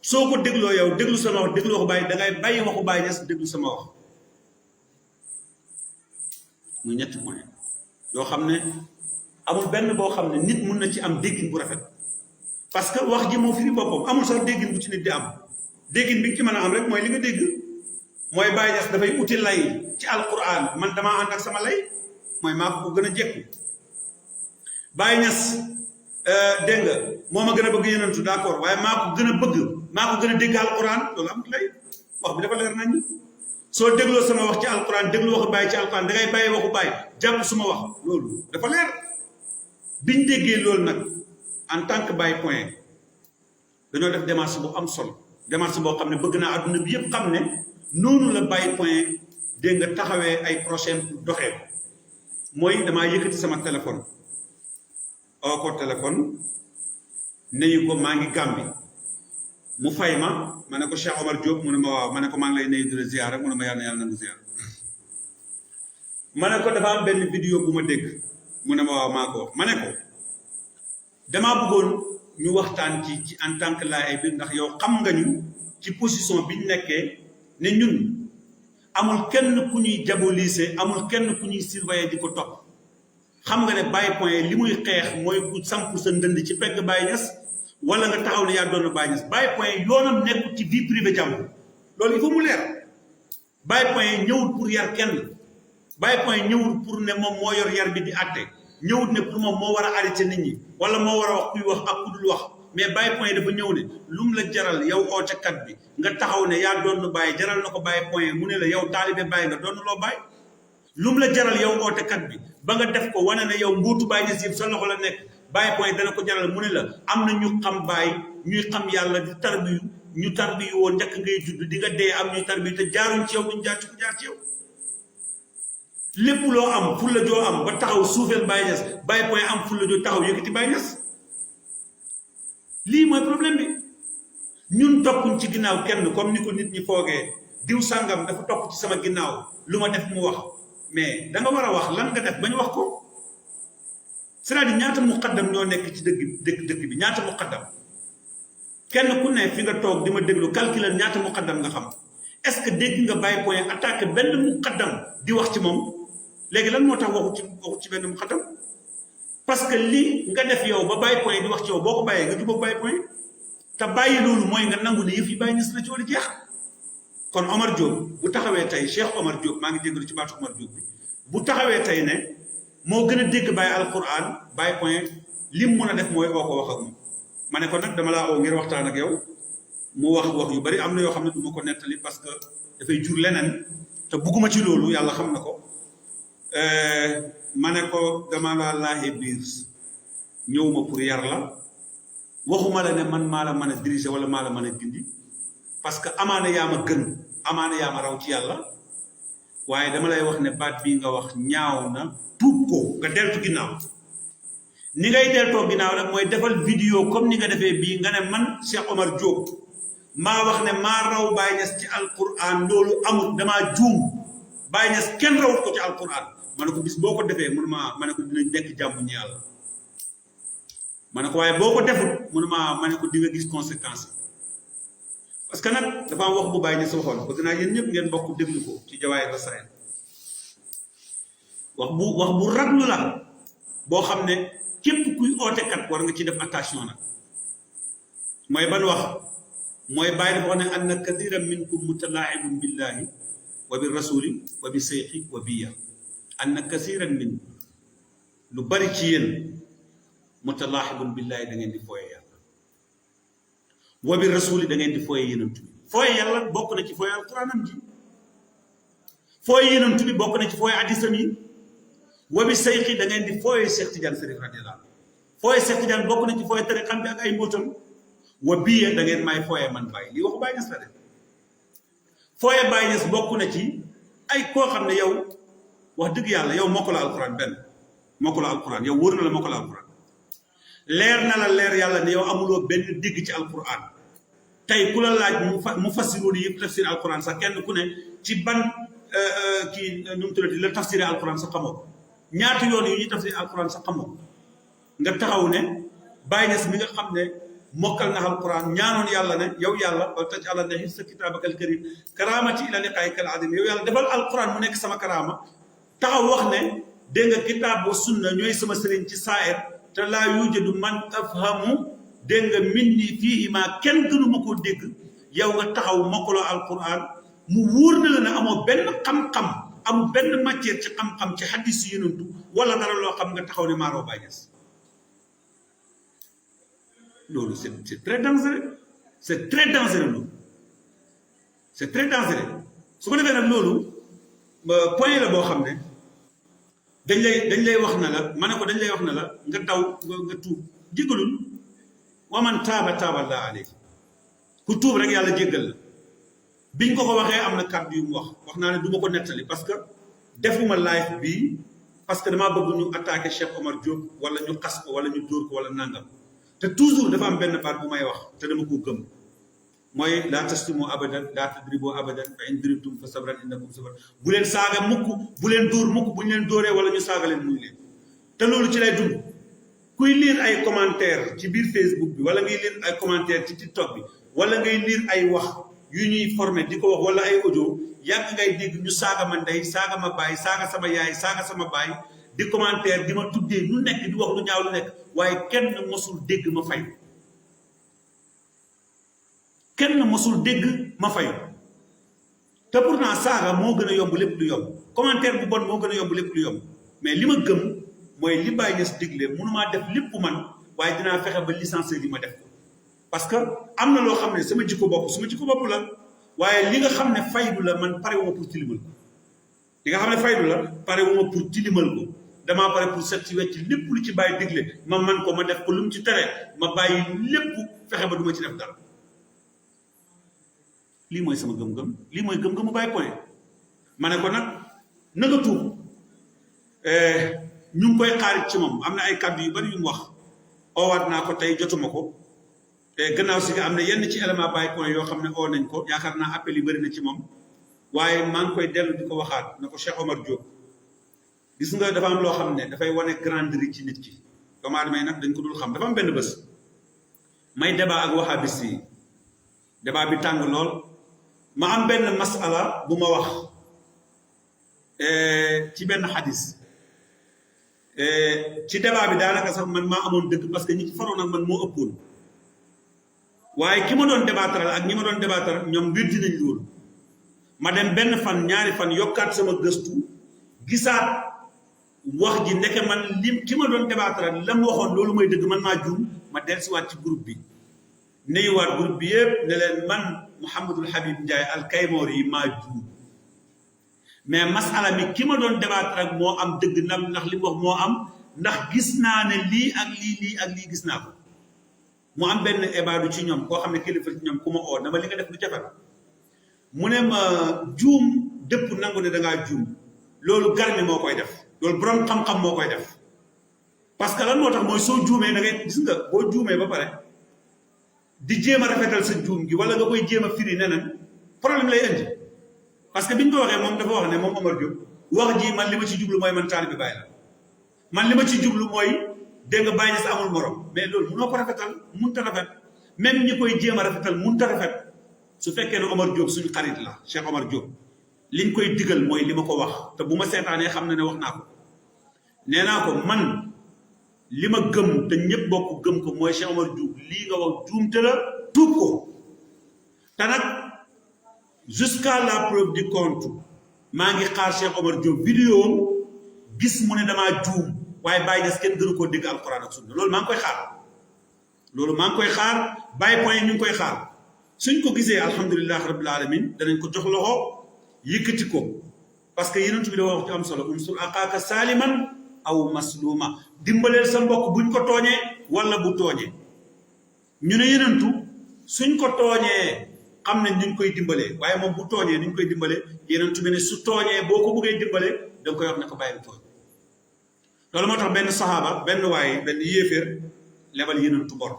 soo ko dégloo yow déglu sama wax déglu waxu Baye dangay bàyyi waxu Baye Niass déglu sama wax muy ñetti point yoo xam ne amul benn boo xam ne nit mun na ci am déggin bu rafet parce que wax ji moo firi boppam amul sax déggin bu ci nit di am déggin bi ci mën a am rek mooy li nga dégg mooy Baye Niass dafay uti lay ci alquran man damaa ànd ak sama lay mooy maa ko gën a jekku Baye Niass dégg nga moo ma gën a bëgg yenentu d'accord waaye maa ko gën a bëgg maa ko gën a dégg alquran loolu am lay wax bi dafa leer nañ soo dégloo sama wax ci alquran déglu waxu Baye ci alquran dangay bàyyi waxu Baye jàpp suma wax loolu dafa leer biñ déggee loolu nag en tant que Baye point dañoo def démarche bu am solo démarche boo xam ne bëgg naa adduna bi yëpp xam ne noonu la Baye point dégg nga taxawee ay prochaine pour doxee mooy damaa yëkkati sama téléphone oo ko téléphone nañu ko maa ngi Gàmbi mu fay ma ma ne ko Cheikh Omar Diop mu ne ma waaw ma ne ko maa ngi lay nuyu di la ziyaara mu ne ma yàlla na nu ziyaara ma ne ko dafa am benn vidéo bu ma dégg mu ne ma waaw maa ko wax ma ne ko damaa bëggoon ñu waxtaan ci en tant que laay bi ndax yow xam nga ñu ci position bi ñu nekkee ne ñun amul kenn ku ñuy diaboliser amul kenn ku ñuy surveiller di ko topp xam nga ne Baye point li muy xeex mooy ku samp sa ndënd ci pegg Baye Niass wala nga taxaw ne yaa doon Baye Niass Baye point yoonam nekkul ci vie privée jàmm loolu il faut mu leer Baye point ñëwul pour yar kenn Baye point ñëwul pour ne moom moo yor yar bi di àtte ñëwul ne pour moom moo war a arrêté nit ñi wala moo war a wax kuy wax ak ku dul wax mais Baye point dafa ñëw ne lu mu la jaral yow ootekat bi nga taxaw ne yaa doon Baye jaral na ko Baye point mu ne la yow taalibe Baye nga doon loo Baye lu mu la jaral yow ootekat bi ba nga def ko wane ne yow mbootu Baye Niass yëpp sa loxo la nekk Baye point dana ko jaral mu ne la am na ñu xam Baye ñuy xam yàlla di tarbiyu ñu tarbiyu woon njëkk ngay judd di nga dee am ñuy tarbiyu te jaaruñ ci yow duñ jaar ci ku jaar ci yow lépp loo am fulla joo am ba taxaw suufeel Baye Niass Baye point am fulla joo taxaw yëkkati Baye Niass lii mooy problème bi ñun toppuñ ci ginnaaw kenn comme ni ko nit ñi foogee diw sàngam dafa topp ci sama ginnaaw lu ma def mu wax mais da nga war a wax lan nga def ba ñu wax ko c'est-à-dire ñaata muqaddam ñoo nekk ci dëkk bi ñaata muqaddam kenn ku ne fi nga toog di ma déglu calculer ñaata muqaddam nga xam est-ce que dégg nga Baye point attaqué benn muqaddam di wax ci moom léegi lan moo tax waxu ci benn muqaddam parce que li nga def yow ba Baye point di wax ci yow boo ko bàyyee nga jubóog Baye point te bàyyi loolu mooy nga nangu ne yëf yi Baye Niass la ci wala jeex kon Omar Diop bu taxawee tey Cheikh Omar Diop maa ngi jégalu ci baatu Omar Diop bi bu taxawee tey ne moo gën a dégg Baye alquran Baye point lim mun a def mooy oo ko wax ak moom ma ne ko nag dama laa oo ngir waxtaan ak yow mu wax yu bari am na yoo xam ne du ma ko nettali parce que dafay jur leneen te bugguma ci loolu yàlla xam na ko ma ne ko dama laa laaxee biir ñëw ma pour yar la waxuma la ne man maa la mën a diriger wala maa la mën a dindi parce que amaana yaa ma gën amaana yaa ma raw ci yàlla waaye dama lay wax ne baat bii nga wax ñaaw na tuub ko nga deltu ginnaaw ni ngay deltoo ginnaaw nag mooy defal vidéo comme ni nga defee bii nga ne man Cheikh Omar Diop maa wax ne maa raw Baye Niass ci alquran loolu amul damaa juum Baye Niass kenn rawut ko ci alquran ma ne ko bis boo ko defee mënu ma ne ko dinañ dekk jàmm ñi yàlla ma ne ko waaye boo ko defut mënu ma ne ko di nga gis conséquences parce que nag dafa am wax bu Baye Niass waxoon bëgg naa yéen ñëpp ngeen bokk déglu ko ci jawaay ba sayen wax bu raglu la boo xam ne képp kuy ootekat war nga ci def attention nag mooy ban wax mooy Baye dafa wax ne anna kathiran minkum mutalaa'ibun billahi wa bi rasuli wa bi seyxi wa biya anna kathiran minkum lu bari ci yéen mutalaa'ibun billahi da ngeen di fooye yàlla wa bi rasuli da ngeen di fooye yenantu bi fooye yàlla bokk na ci fooye alquranam ji fooye yenantu bi bokk na ci fooye hadisam yi wa bi seyxi da ngeen di fooye Cheikh Tidiane Chérif radiyallahu anhu fooye Cheikh Tidiane bokk na ci fooye tariqam bi ak ay mbootam wa biya da ngeen may fooye man Baye lii waxu Baye Niass la de fooye Baye Niass bokk na ci ay koo xam ne yow wax dëgg yàlla yow mokk la alquran benn mokk la alquran yow wóor na la mokk la alquran leer na la leer yàlla ne yow amuloo benn digg ci alquran tey ku la laaj mu fassiroon yëpp tafsir alquran sax kenn ku ne ci ban kii nu mu tuddati la tafsiré alquran sax xamoo ñaata yoon yu ñuy tafsir alquran sax xamoo nga taxaw ne Baye Niass mi nga xam ne mokkal na alquran ñaanoon yàlla ne yow yàlla wa taj'ala ne hifza kitabakal karim karamati ila liqaa'ikal azim yow yàlla defal alquran mu nekk sama karama taxaw wax ne dégg nga kitaab wa sunna ñooy sama sëriñ ci saa'ir te laa yujadu man afhamu dégg nga minni fiihi ma kenn gënu ma koo dégg yow nga taxaw mokkaloo alquran mu wóor na la ne amoo benn xam-xam amul benn matière ci xam-xam ci hadis yi yonantu wala dara loo xam nga taxaw ne maaroo Baye Niass loolu c'est très dangereux c'est très dangereux loolu c'est très dangereux su ko defee nag loolu point la boo xam ne dañ lay wax na la ma ne ko dañ lay wax na la nga daw nga tuub jéggalul wa man taaba Allah alayhi ku tuub rek yàlla jéggal la biñ ko waxee am na kàddu yu mu wax naa ne du ma ko nettali parce que defuma live bii parce que damaa bëgg ñu attaquer Cheikh Omar Diop wala ñu xas ko wala ñu dóor ko wala nangam te toujours dafa am benn baat bu may wax te dama ko gëm mooy laa taslimu abadan laa tadribu abadan fa in dribtum fa sabran innakum sabar bu leen saaga mukk bu leen dóor mukk bu ñu leen dóoree wala ñu saaga leen muñ leen te loolu ci lay dund kuy lire ay commentaire ci biir Facebook bi wala ngay lire ay commentaire ci TikTok bi wala ngay lire ay wax yu ñuy formé di ko wax wala ay audio yàgg ngay dégg ñu saaga ma ndey saaga ma baay saaga sama yaay saaga sama baay di commentaire di ma tuddee lu nekk di wax lu ñaaw lu nekk waaye kenn mosul dégg ma fay kenn mosul dégg ma fay te pourtant saaga moo gën a yomb lépp lu yomb commentaire bu bon moo gën a yomb lépp lu yomb mais li ma gëm mooy li Baye Niass digle mënumaa def lépp man waaye dinaa fexe ba licencier li ma def parce que am na loo xam ne sama jikko bopp la waaye li nga xam ne faydu la man pare wu ma pour tilimal ko li nga xam ne faydu la pare wu ma pour tilimal ko damaa pare pour set ci wecc lépp lu ci Baye digle ma man ko ma def ko lu mu ci tere ma bàyyi lépp fexe ba du ma ci def dara lii mooy sama gëm-gëm lii mooy gëm-gëmu Baye point ma ne ko nag na nga tuub ñu ngi koy xaarit ci moom am na ay kàddu yu bari yu mu wax oowaat naa ko tey jotuma ko gannaaw si am na yenn ci élément Baye point yoo xam ne oo nañ ko yaakaar naa appel yu bari na ci moom waaye maa ngi koy dellu di ko waxaat na ko Cheikh Omar Diop gis nga dafa am loo xam ne dafay wane grandeur ci nit ki doomu aadama yi nag dañ ko dul xam dafa am benn bés may débat ak wahabis yi débat bi tàng lool ma am benn masala bu ma wax ci benn xadis ci débat bi daanaka sax man maa amoon dëgg parce que ñi ci faroon ak man moo ëppoon waaye ki ma doon débattre ak ñi ma doon débattre ñoom weddi nañ loolu ma dem benn fan ñaari fan yokkaat sama gëstu gisaat wax ji ndeke man ki ma doon débattre la mu waxoon loolu mooy dëgg man maa juum ma dellusiwaat ci groupe bi nuyuwaat groupe bi yëpp ne leen man Mouhamadul Habib Ndiaye al Kaymoor yi maa juum mais masala mi ki ma doon débattre ak moo am dëgg ndax li mu wax moo am ndax gis naa ne lii ak lii gis naa ko mu am benn ébaadu ci ñoom koo xam ne kilifa ci ñoom ku ma oo dama li nga def lu jafe mu ne ma juum dëpp nangu ne dangaa juum loolu garmi moo koy def loolu borom xam-xam moo koy def parce que lan moo tax mooy soo juumee da ngay gis nga boo juumee ba pare di jéem a rafetal sa juum gi wala nga koy jéem a firi neneen problème lay indi parce que bi ñu ko waxee moom dafa wax ne moom Omar Diop wax ji man li ma ci jublu mooy man taalibe Baay la man li ma ci jublu mooy dégg nga Baay Ñas amul morom mais loolu mënoo ko rafetal mënut a rafet même ñi koy jéem a rafetal mënut a rafet su fekkee ne Omar Diop suñu xarit la Cheikh Omar Diop liñ koy digal mooy li ma ko wax te bu ma seetaanee xam na ne wax naa ko nee naa ko man li ma gëm te ñëpp bokk gëm ko mooy Cheikh Omar Diop lii nga wax juumte la tuub ko te nag jusqu'à la preuve du compte maa ngi xaar Cheikh Omar Diop vidéo am gis mu ne damaa juum waaye Baye Niass kenn gënu koo dégg alquran ak sunna loolu maa ngi koy xaar loolu maa ngi koy xaar Baye point ñu ngi koy xaar suñ ko gisee alhamdulilah rabbil alamin danañ ko jox loxo yëkkati ko parce que yeneen bi dafa wax ci am solo unsur aqaaka saaliman aw masluma dimbaleel sa mbokk buñ ko tooñee wala bu tooñee ñu ne yenentu suñ ko tooñee xam ne ñu ngi koy dimbalee waaye moom bu tooñee ni ñu koy dimbalee yenentu bi ne su tooñee boo ko bëggee dimbalee da nga koy wax ne ko bàyyi tooñ loolu moo tax benn saxaaba benn waaye benn yéeféer lebal yenentu bor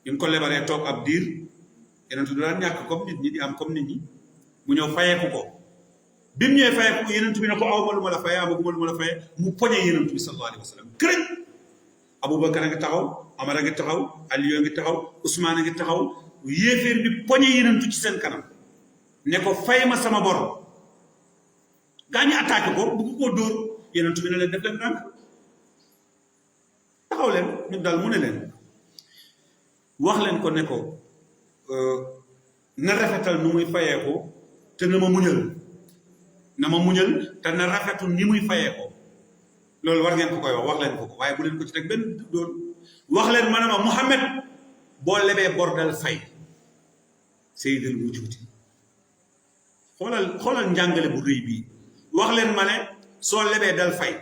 bi mu ko lebalee toog ab diir yenentu du daan ñàkk comme nit ñi di am comme nit ñi mu ñëw fayeeku ko bi mu ñëwee fayeeku ko yenentu bi ne ko awma lu ma la faye amaguma lu ma la faye mu poñee yenentu bi sallallahu alayhi wa sallam kërëj Aboubacar a ngi taxaw Amar a ngi taxaw Aliou a ngi taxaw Ousmane a ngi taxaw yéeféer bi poñee yenentu ci seen kanam ne ko fay ma sama bor gaa ñi attaqué ko bu ko dóor yenentu bi ne leen def leen ndànk taxaw leen ñu daal mu ne leen wax leen ko ne ko na rafetal nu muy fayee ko te na ma muñal te na rafetu ni muy fayee ko loolu war ngeen ko koy wax leen ko ko waaye bu leen ko ci teg benn doon wax leen ma ne ma Mouhamed boo lebee bor dal fay Seydil Wujuudi xoolal njàngale bu rëy bii wax leen ma ne soo lebee dal fay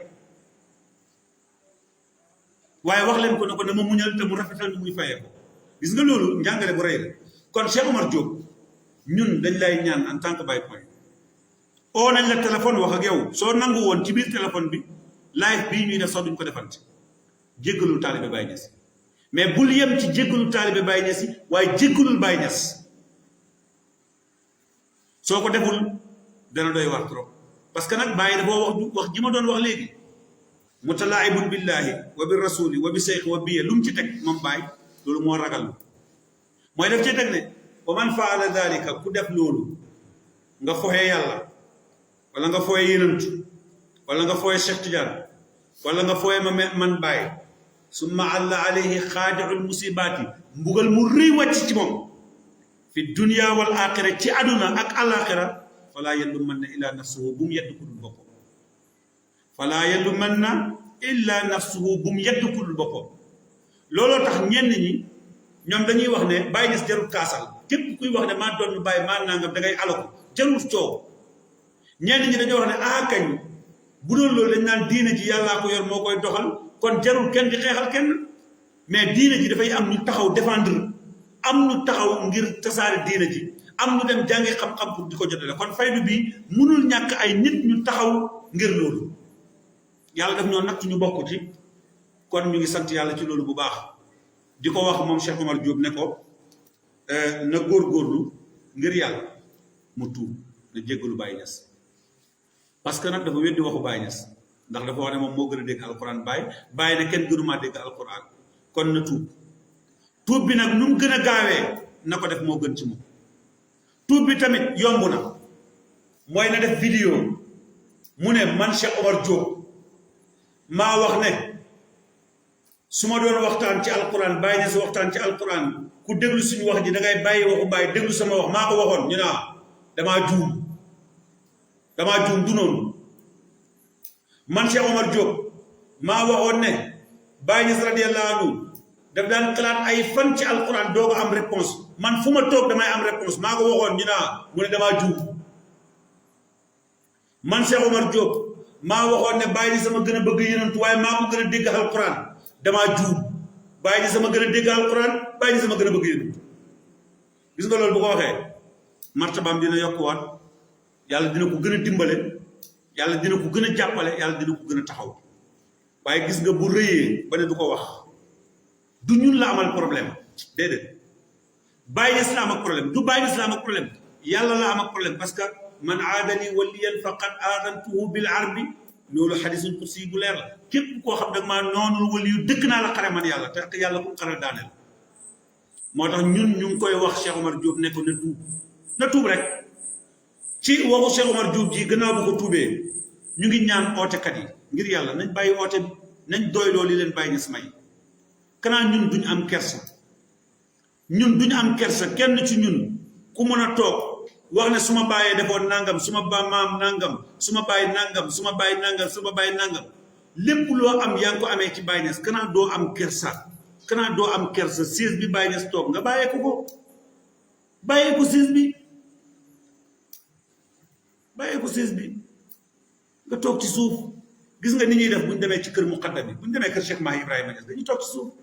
waaye wax leen ko ne ko na ma muñal te mu rafetal ni muy fayee ko gis nga loolu njàngale bu rëy la kon Cheikh Omar Diop ñun dañ lay ñaan en tant que Baye point oo nañ la téléphone wax ak yow soo nangu woon ci biir téléphone bi live bii ñuy def sax duñ ko defante jéggalul taalibe Baye Niass mais bul yem ci jéggalul taalibe Baye Niass yi waaye jéggalul Baye Niass soo ko deful dana doy war trop parce que nag Baye dafa wax ji ma doon wax léegi mutalaibun billahi wa bi rasuli wa bi seyx wa biye lu mu ci teg moom Baye loolu moo ragal mooy def ci teg ne wa man faala dalika ku def loolu nga foxee yàlla wala nga foxee yenantu wala nga foxee Cheikh Tidiane wala nga foxee ma man Baye summa alla alayhi xaadiul musibaati mbugal mu rëy wàcc ci moom fi dunia wal axira ci aduna ak alaxira falaa yellu mën na illa nafsuhu bu mu yedd ku dul boppam falaa yellu mën na illa nafsuhu bu mu yedd ku dul boppam looloo tax ñenn ñi ñoom dañuy wax ne Baye Niass jarul kaasal képp kuy wax ne maa doon Baye maa nangam da ngay alako jarul coow ñenn ñi dañoo wax ne kañ bu doon loolu dañ naan diine ji yàllaa ko yor moo koy doxal kon jarul kenn di xeexal kenn mais diine ji dafay am ñu taxaw défendre am ñu taxaw ngir tasaare diine ji am ñu dem jàngi xam-xam pour di ko jotale kon faydu bi mënul ñàkk ay nit ñu taxaw ngir loolu yàlla daf ñoo natt ñu bokk ci kon ñu ngi sant yàlla ci loolu bu baax di ko wax moom Cheikh Omar Diop ne ko na góorgóorlu ngir yàlla mu tuub na jéggalu Baye Niass parce que nag dafa weddi waxu Baye Niass ndax dafa wax ne moom moo gën a dégg alquran Baye ne kenn gënumaa dégg alquran kon na tuub bi nag nu mu gën a gaawee na ko def moo gën ci moom tuub bi tamit yomb na mooy na def vidéo mu ne man Cheikh Omar Diop maa wax ne su ma doon waxtaan ci alquran Baye Niass waxtaan ci alquran ku déglu suñu wax ji da ngay bàyyi waxu Baye déglu sama wax maa ko waxoon ñu naa damaa juum du noonu man Cheikh Omar Diop maa waxoon ne Baye Niass radiyallahu anhu daf daan xalaat ay fan ci alquran doo ko am réponse man fu ma toog damay am réponse maa ko waxoon ñu naa mu ne damaa juum man Cheikh Omar Diop maa waxoon ne Baye Niass sama gën a bëgg yenentu waaye maa ko gën a dégg alquran damaa juum Baye Niass sama gën a dégg alquran Baye Niass sama gën a bëgg yenentu gis nga loolu bu ko waxee martabaam dina yokkuwaat yàlla dina ko gën a dimbale yàlla dina ko gën a jàppale yàlla dina ko gën a taxaw waaye gis nga bu rëyee ba ne du ko wax du ñun la amal problème déedéet Baye Niass la am ak problème du Baye Niass la am ak problème yàlla la am ak problème parce que man aadali waliyan faqad aadantuhu bil arbi loolu xadisul kursi bu leer la képp koo xam ne maa noonu wali yu dëkk naa la xare man yàlla te yàlla ku xare daaneel moo tax ñun ñu ngi koy wax Cheikh Omar Diop ne ko na tuub rek ci waxu Cheikh Omar Diop ji gannaaw bu ko tuubee ñu ngi ñaan ootekat yi ngir yàlla nañ bàyyi oote bi nañ doyloo li leen Baye Niass may kanaa ñun duñu am kersa kenn ci ñun ku mën a toog wax ne su ma bàyyee defoon nangam su ma maam nangam su ma bàyyi nangam su ma bàyyi nangam lépp loo am yaa ngi ko amee ci Baye Niass kanaa doo am kersa siis bi Baye Niass toog nga bàyyee ko siis bi nga toog ci suuf gis nga ni ñuy def bu ñu demee ci kër muqaddam bi bu ñu demee kër Cheikh Mahi Ibrahima Niass dañuy toog ci suuf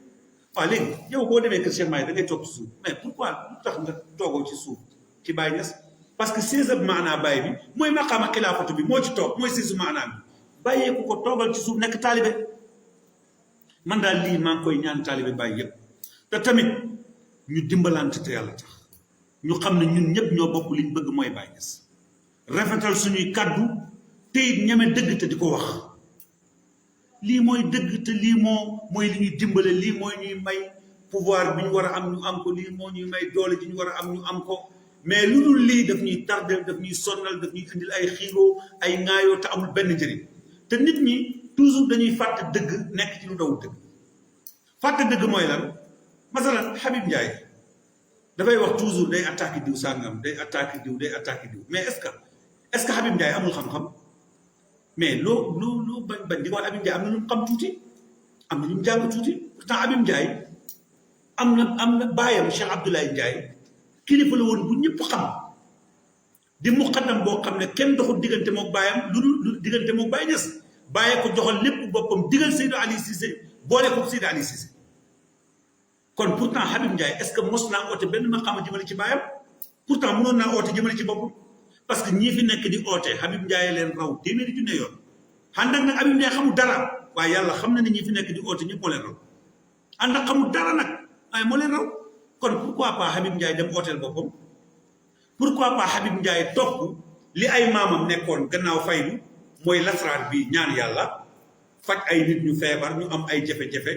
waaw léegi yow boo demee kër Cheikh Mahi da ngay toog ci suuf mais pourquoi lu tax nga toogoo ci suuf ci Baye Niass parce que siisab maanaa Baye bi mooy maqaama xilaafatu bi moo ci toog mooy siisu maanaa bi bàyyeeku ko toogal ci suuf nekk taalibe man daal lii maa ngi koy ñaan taalibe Baye yëpp te tamit ñu dimbalante te yàlla tax ñu xam ne ñun ñëpp ñoo bokk liñ bëgg mooy Baye Niass rafetal suñuy kaddu te it ñeme dëgg te di ko wax lii mooy dëgg te lii mooy li ñuy dimbale lii mooy ñuy may pouvoir bi ñu war a am ñu am ko lii moo ñuy may doole ji ñu war a am ñu am ko mais lu dul lii daf ñuy tardel daf ñuy sonnal daf ñuy indil ay xiiroo ay ŋaayoo te amul benn njëriñ te nit ñi toujours dañuy fàtte dëgg nekk ci lu dawul dëgg fàtte dëgg mooy lan masalan Habib Ndiaye dafay wax toujours day attaqué diw sàngam day attaqué diw mais est-ce que Habib Ndiaye amul xam-xam mais loo bañ di ko wax Habib Ndiaye am na lu mu xam tuuti am na lu mu jàng tuuti pourtant Habib Ndiaye am na baayam Cheikh Abdoulaye Ndiaye kilifa la woon bu ñëpp xam di muqaddam boo xam ne kenn doxul diggante mook baayam lu diggante mook Baye Niass bàyyee ko joxal lépp boppam digal Seydou Ali Cissé boole ko Seydou Ali Cissé kon pourtant Habib Ndiaye est-ce que mos naa oote benn maqaama jëmale ci baayam pourtant mënoon naa oote jëmale ci boppam parce que ñii fi nekk di oote Habib Ndiaye leen raw téeméeri junne yoon ànd ak nag Habib Ndiaye xamul dara waaye yàlla xam na ne ñii fi nekk di oote ñëpp moo leen raw ànd ak xamul dara nag waaye moo leen raw kon pourquoi pas Habib Ndiaye dem ooteel boppam pourquoi pas Habib Ndiaye topp li ay maamam nekkoon gannaaw faydu mooy lasraar bi ñaan yàlla faj ay nit ñu feebar ñu am ay jafe-jafe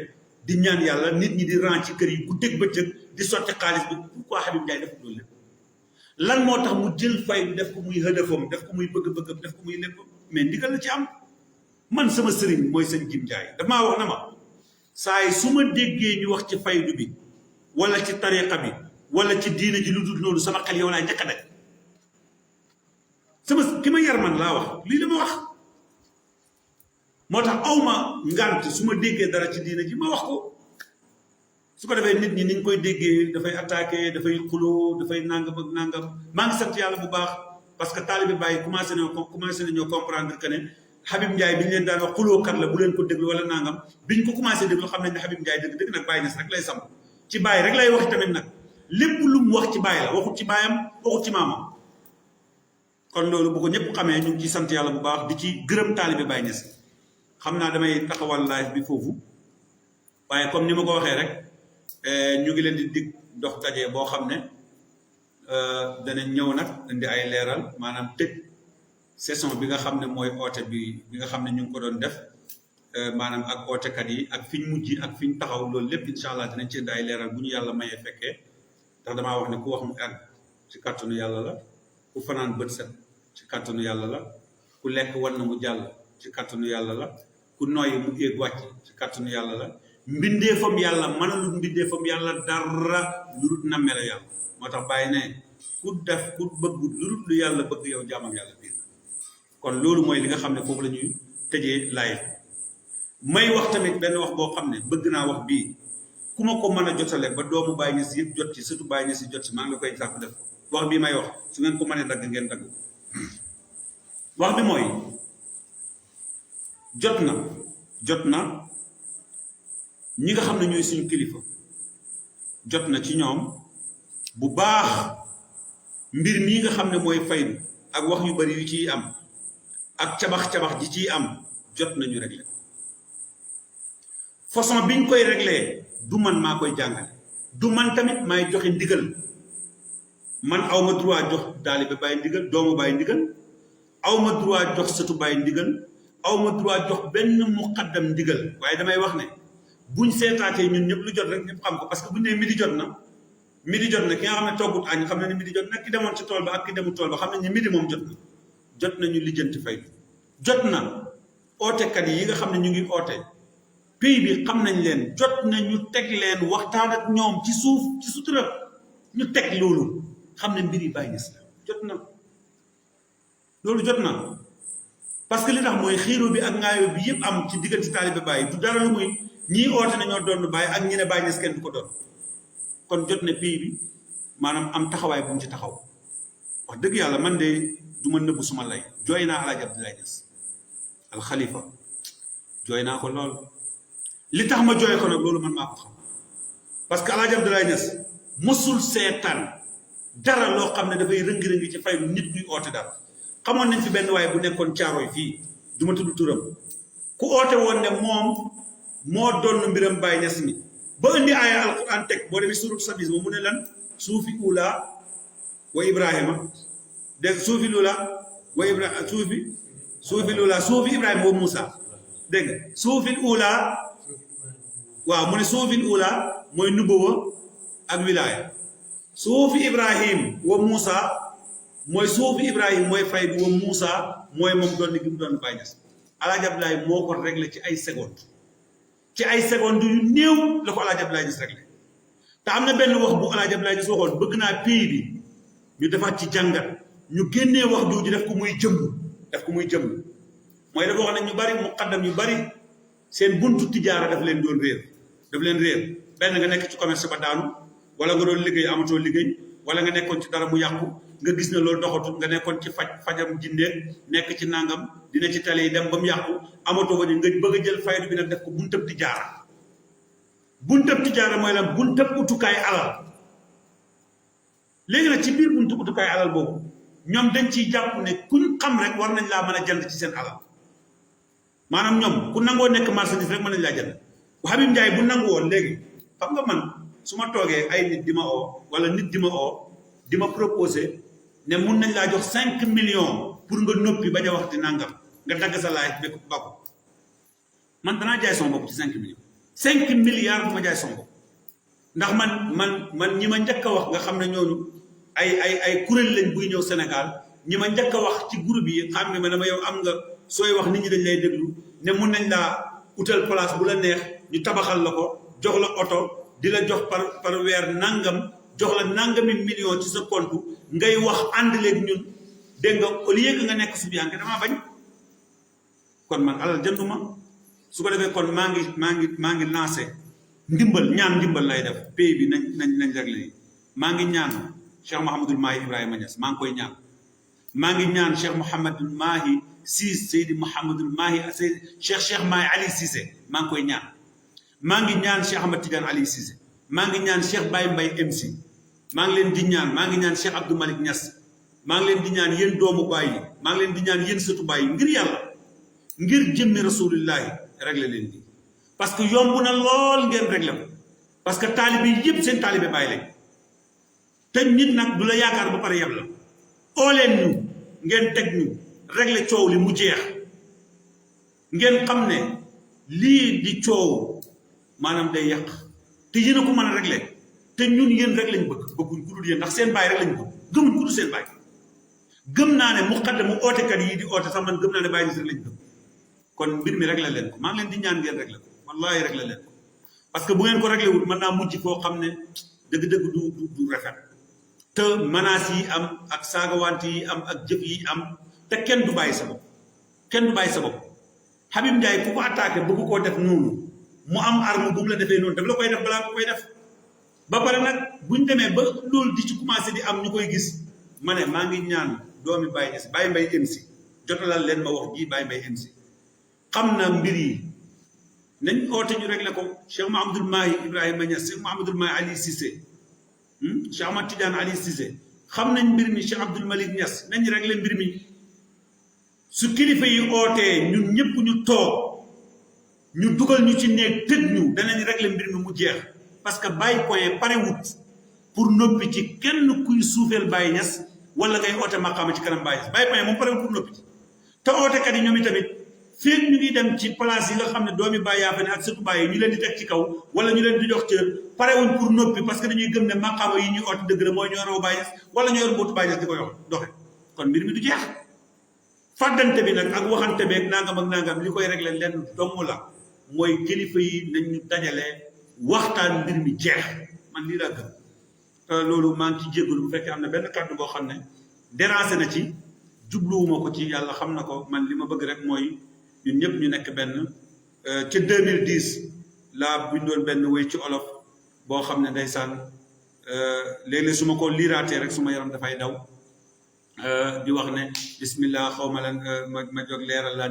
di ñaan yàlla nit ñi di ran ci kër yi bu dégg bëccëg di sotti xaalis bi pourquoi Habib Ndiaye def loolu lépp lan moo tax mu jël faydu def ko muy hëdëfam def ko muy bëgg-bëggam def ko muy lépp mais ndigal la ci am man sama sëriñ mooy sëñ Jim Ndiaye damaa wax na ma saa yi su ma déggee ñu wax ci faydu bi wala ci tariqa bi wala ci diine ji lu dul noonu sama xel yow laay njëkk a daj sama ki ma yar man laa wax lii la ma wax moo tax awma ngant su ma déggee dara ci diine ji ma wax ko su ko defee nit ñi niñ koy déggee dafay attaqué dafay xuloo dafay nangam ak nangam maa ngi sant yàlla bu baax parce que taalibe Baye commencé nañoo comprendre que ne Habib Ndiaye bi ñu leen daan wax xulookat la bu leen ko déglu wala nangam biñ ko commencé déglu xam nañ ne Habib Ndiaye dëgg nag Baye Niass rek lay samp ci Baye rek lay wax tamit nag lépp lu mu wax ci Baye la waxut ci baayam waxut ci maamam kon loolu bu ko ñëpp xamee ñu ngi ciy sant yàlla bu baax di ci gërëm taalibe Baye Niass xam naa damay taxawal live bi foofu waaye comme ni ma ko waxee rek ñu ngi leen di dig dox daje boo xam ne danañ ñëw nag indi ay leeral maanaam tëj session bi nga xam ne mooy oote bi nga xam ne ñu ngi ko doon def maanaam ak ootekat yi ak fi ñu mujj ak fi ñu taxaw loolu lépp incha allah dinañ ci indi ay leeral bu ñu yàlla mayee fekkee ndax damaa wax ne ku wax mu àgg ci kàttanu yàlla la ku fanaan bët set ci kàttanu yàlla la ku lekk war na mu jàll ci kàttanu yàlla la ku noyyi mu éeg wàcc ci kàttanu yàlla la mbindeefam yàlla mënalul mbindeefam yàlla dara lu dul nammeel yàlla moo tax bàyyi ne ku def ku bëgg lu dul lu yàlla bëgg yow jaamam yàlla biir kon loolu mooy li nga xam ne foofu la ñuy tëjee live may wax tamit benn wax boo xam ne bëgg naa wax bii ku ma ko mën a jotale ba doomu Baay Ñas yëpp jot ci surtout Baay Ñas jot ci maa ngi la koy sàkk def wax bii may wax su ngeen ko mënee dagg ngeen dagg wax bi mooy jot na ñi nga xam ne ñooy suñu kilifa jot na ci ñoom bu baax mbir mii nga xam ne mooy faydu ak wax yu bari yu ciy am ak cabax-cabax ji ciy am jot nañu réglé façon biñ koy réglé du man maa koy jàngale du man tamit maay joxe ndigal man awma droit jox taalibe Baay ndigal doomu Baay ndigal awma droit jox sëtu Baay ndigal awma droit jox benn muqaddam ndigal waaye damay wax ne buñ seetaatee ñun ñëpp lu jot rek ñëpp xam ko parce que buñ nee midi jot na ki nga xam ne toggut añ xam na ne midi jot na ki demoon ci tool ba ak ki demul tool ba xam nañ ne midi moom jot nañu lijjanti faydu jot na ootekat yi nga xam ne ñu ngi oote pays bi xam nañ leen jot na ñu teg leen waxtaan ak ñoom ci suuf ci sutura ñu teg loolu xam ne mbir yi Baay Ñas la jot na loolu jot na parce que li tax mooy xiiro bi ak ngaayoo bi yëpp am ci diggante taalibe Baay du dara lu muy ñii oote nañoo doon Baay ak ñi ne Baay Ñas kenn du ko doon kon jot na pays bi maanaam am taxawaay bu mu ci taxaw wax dëgg yàlla man de du ma nëbbu suma lay jooy naa Alaaji Abdoulaye Niass al Khalifa jooy naa ko lool li tax ma jooy ko nag loolu man maa ko xam parce que Alaaji Abdoulaye Niass mosul seetaan dara loo xam ne dafay rëngi-rëngi ci faydu nit ñuy oote dara xamoon nañ fi benn waaye bu nekkoon caaroy fii du ma tudd turam ku oote woon ne moom moo doon mbiram Baay Ñas mi ba indi aaya alquran teg boo demee surut sabis mu ne lan suufi ula wa ibrahima dégg suufi lula wa ibrahima suufi ibrahima wa Moussa dégg suufi ula waaw mu ne suufi ula mooy nubuwa ak wilaya suufi ibrahim wa Moussa mooy suufi ibrahim mooy faydu wa Moussa mooy moom doon ni gi mu doon Baay Ñas Alaaji Abdoulaye moo ko réglé ci ay seconde yu néew la ko Alaaji Abdoulaye Niass réglé te am na benn wax bu Alaaji Abdoulaye Niass waxoon bëgg naa pays bi ñu defaat ci jàngat ñu génnee wax jooju def ko muy jëmm mooy dafa wax ne ñu bari muqaddam yu bari seen buntu tijaara daf leen réer benn nga nekk ci commerce ba daanu wala nga doon liggéey amatoo liggéey wala nga nekkoon ci dara mu yàqu nga gis ne loolu doxatul nga nekkoon ci fajam jindeeg nekk ci nangam dina ci tale yi dem ba mu yàqu amatoo ba ni nga bëgg a jël faydu bi nag def ko buntab tijaara mooy lan buntab utukaay alal léegi nag ci biir buntab utukaay alal boobu ñoom dañ ciy jàpp ne kuñ xam rek war nañ laa mën a jënd ci seen alal maanaam ñoom ku nangoo nekk marchandise rek mën nañ laa jënd bu Habib Ndiaye bu nangu woon léegi xam nga man su ma toogee ay nit di ma oo wala nit di ma oo di ma proposé ne mun nañ laa jox 5 millions pour nga noppi bañ a wax di nangam nga dagg sa laaj bekk bakku man danaa jaay son bopp ci 5 millions 5 milliards bu ma jaay son bopp ndax man ñi ma njëkk a wax nga xam ne ñooñu ay kuréel lañ buy ñëw Sénégal ñi ma njëkk a wax ci groupe yi xam nga ma dama yow am nga sooy wax nit ñi dañ lay déglu ne mun nañ laa utal place bu la neex ñu tabaxal la ko jox la oto di la jox par weer nangam jox la nangami million ci sa compte ngay wax ànd leen ñun dégg nga au lieu que nga nekk subiyanke damaa bañ kon man alal jënduma su ko defee kon maa ngi lancé ñaan ndimbal lay def pays bi nañ réglé maa ngi ñaan Cheikh Mouhamadul Mahi Ibrahima Niass maa ngi koy ñaan maa ngi ñaan Cheikh Mouhamadul Mahi Cissé Seydi Mouhamadul Mahi Cheikh Mahi Ali Cissé maa ngi koy ñaan maa ngi ñaan Cheikh Ahmad Tidiane Ali Cissé maa ngi ñaan Cheikh Baye Mbaye MC maa ngi leen di ñaan maa ngi ñaan Cheikh Abdou Malick Niass maa ngi leen di ñaan yéen doomu baay yi maa ngi leen di ñaan yéen sëtu baay yi ngir yàlla ngir jëmmi rasulillahi réglé leen lii parce que yomb na lool ngeen réglé ko parce que taalibe yëpp seen taalibe bàyyi lañ te nit nag du la yaakaar ba pare yem la oo leen ñu ngeen teg ñu réglé coow li mu jeex ngeen xam ne lii di coow maanaam day yàq te yéen a ko mën a réglé te ñun yéen rek lañ bëgguñ ku dul yéen ndax seen baay rek lañ bëgg gëmuñ ku dul seen baay gëm naa ne muqaddamu ootekat yi di oote sax man gëm naa ne bàyyi rek lañ gëm kon mbir mi réglé leen ko maa ngi leen di ñaan ngeen réglé ko wallahi réglé leen ko parce que bu ngeen ko réglé wul mën naa mujj foo xam ne dëgg-dëgg du rafet te menaces yi am ak saagawante yi am ak jëf yi am te kenn du bàyyi sa bopp kenn du bàyyi sa bopp Habib Ndiaye ku ko attaqué bëgg koo def noonu mu am arme bu mu la defee noonu daf la koy def balaa ko koy def ba pare nag buñ demee ba loolu di ci commencé di am ñu koy gis ma ne maa ngi ñaan doomi Baye Niass Baye Mbaye MC jotalal leen ma wax ji Baye Mbaye MC xam na mbir yi nañ oote ñu réglé ko Cheikh Mahamadul Mahi Ibrahima Niass Cheikh Mahamadul Mahi Ali Cissé Cheikh Ahmad Tidiane Ali Cissé xam nañ mbir mi Cheikh Abdoul Malik Niass nañ réglé mbir mi su kilifa yi ootee ñun ñëpp ñu toog ñu dugal ñu ci néeg tëj ñu danañ réglé mbir mi mu jeex parce que Baye point pare wut pour noppi ci kenn kuy suufeel Baye Niass wala ngay oote maqaama ci kanam Baye Niass Baye point moom pare wut pour noppi ci te ootekat yi ñoom itamit fii ñu ngi dem ci place yi nga xam ne doomi Baye yaa fa ne ak surtout Baye yi ñu leen di teg ci kaw wala ñu leen di jox cër pare wuñ pour noppi parce que dañuy gëm ne maqaama yi ñuy oote dëgg la mooy ñoo raw Baye Niass wala ñoo yor mbootu Baye Niass di ko yox doxe kon mbir mi du jeex fàddante bi nag ak waxante beeg nangam ak nangam li koy réglé leen dong la mooy kilifa yi nañ ñu dajale waxtaan mbir mi jeex man lii laa gëm loolu maa ngi ci jégalu bu fekkee am na benn kàddu boo xam ne dérangé na ci jubluwuma ko ci yàlla xam na ko man li ma bëgg rek mooy ñun ñëpp ñu nekk benn ca 2010 laa bindoon benn wéy ci olof boo xam ne ndeysaan léeg-léeg su ma ko liiraatee rek suma yaram dafay daw di wax ne bismillah xaw ma lan ma jóg leeral la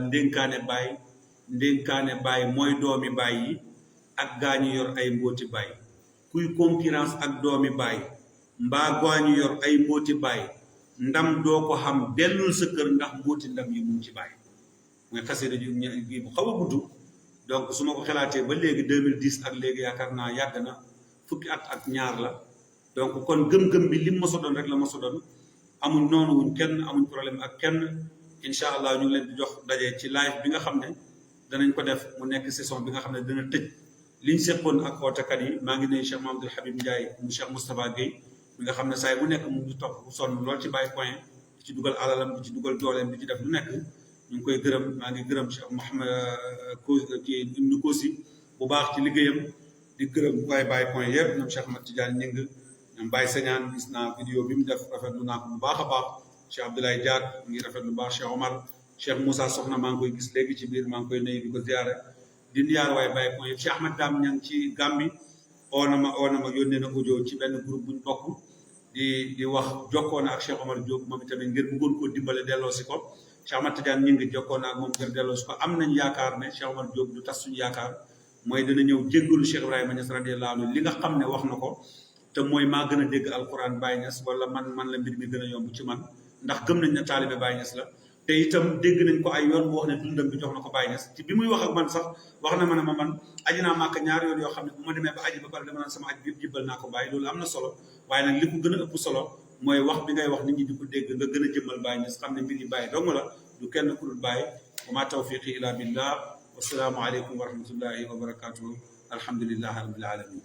ndénkaane baay mooy doomi baay yi ak gaañu yor ay mbooti baay kuy concurrence ak doomi baay mbaa gaañu yor ay mbooti baay ndam doo ko xam dellul sa kër ndax mbooti ndam yi mu ci baay mooy xasida ji gi bu xaw a gudd donc su ma ko xalaatee ba léegi 2010 ak léegi yaakaar naa yàgg na fukki at ak ñaar la donc kon gëm-gëm bi lim mosa doon rek la mosa doon amuñ noonu wuñ kenn amuñ problème ak kenn incha allah ñu ngi leen di jox daje ci live bi nga xam ne danañ ko def mu nekk saison bi nga xam ne dana tëj liñ seppoon ak ootekat yi maa ngi nuyu Cheikh Mahamadul Habib Ndiaye mu Cheikh Moustapha Guèye mi nga xam ne saa yi bu nekk mu ngi topp sonn lool ci Baye point di ci dugal alalam di ci dugal dooleem di ci def lu nekk ñu ngi koy gërëm maa ngi gërëm Cheikh Mouhamed ci Ibnu Kosi bu baax ci liggéeyam di gërëm waaye Baye point yëpp ñoom Cheikh Ahmad Tidiane Ñing ñoom Baye Sañaan gis naa vidéo bi mu def rafetlu naa ko bu baax a baax Cheikh Abdoulaye Diat mi ngi rafetlu bu baax Cheikh Omar Cheikh Moussa Soxna maa ngi koy gis léegi ci biir maa ngi koy nuyu di ko ziare di ziare waaye Baye point yëpp Cheikh Ahmed Dame ñang ci Gàmbi oo na ma yónnee na audio ci benn groupe buñ bokk di wax jokkoo na ak Cheikh Omar Diop moom itamit ngir bëggoon koo dimbale delloo si ko Cheikh Ahmad Tidiane ñu ngi jokkoo na ak moom ngir delloo si ko am nañ yaakaar ne Cheikh Omar Diop du tas suñu yaakaar mooy dana ñëw jéggalu Cheikh Ibrahima Niass radiyallahu anhu li nga xam ne wax na ko te mooy maa gën a dégg alquran Baye Niass wala man la mbir mi gën a yomb ci man ndax gëm nañ ne taalibe Baye Niass la te itam dégg nañ ko ay yoon mu wax ne dundam bi jox na ko Baye Niass ci bi muy wax ak man sax wax na ma ne ma man aji naa Màkka ñaari yoon yoo xam ne bu ma demee ba aji ba pare dama naan sama aj bi jibbal naa ko Baye loolu am na solo waaye nag li ko gën a ëpp solo mooy wax bi ngay wax nit ñi di ko dégg nga gën a jëmmal Baye Niass xam ne mbir yi Baye dong la du kenn ku dul Baye wa ma tawfiqi illa billah wasalaamu aleykum wa rahmatullahi wa barakatuhu alhamdulillahi rabbil alamin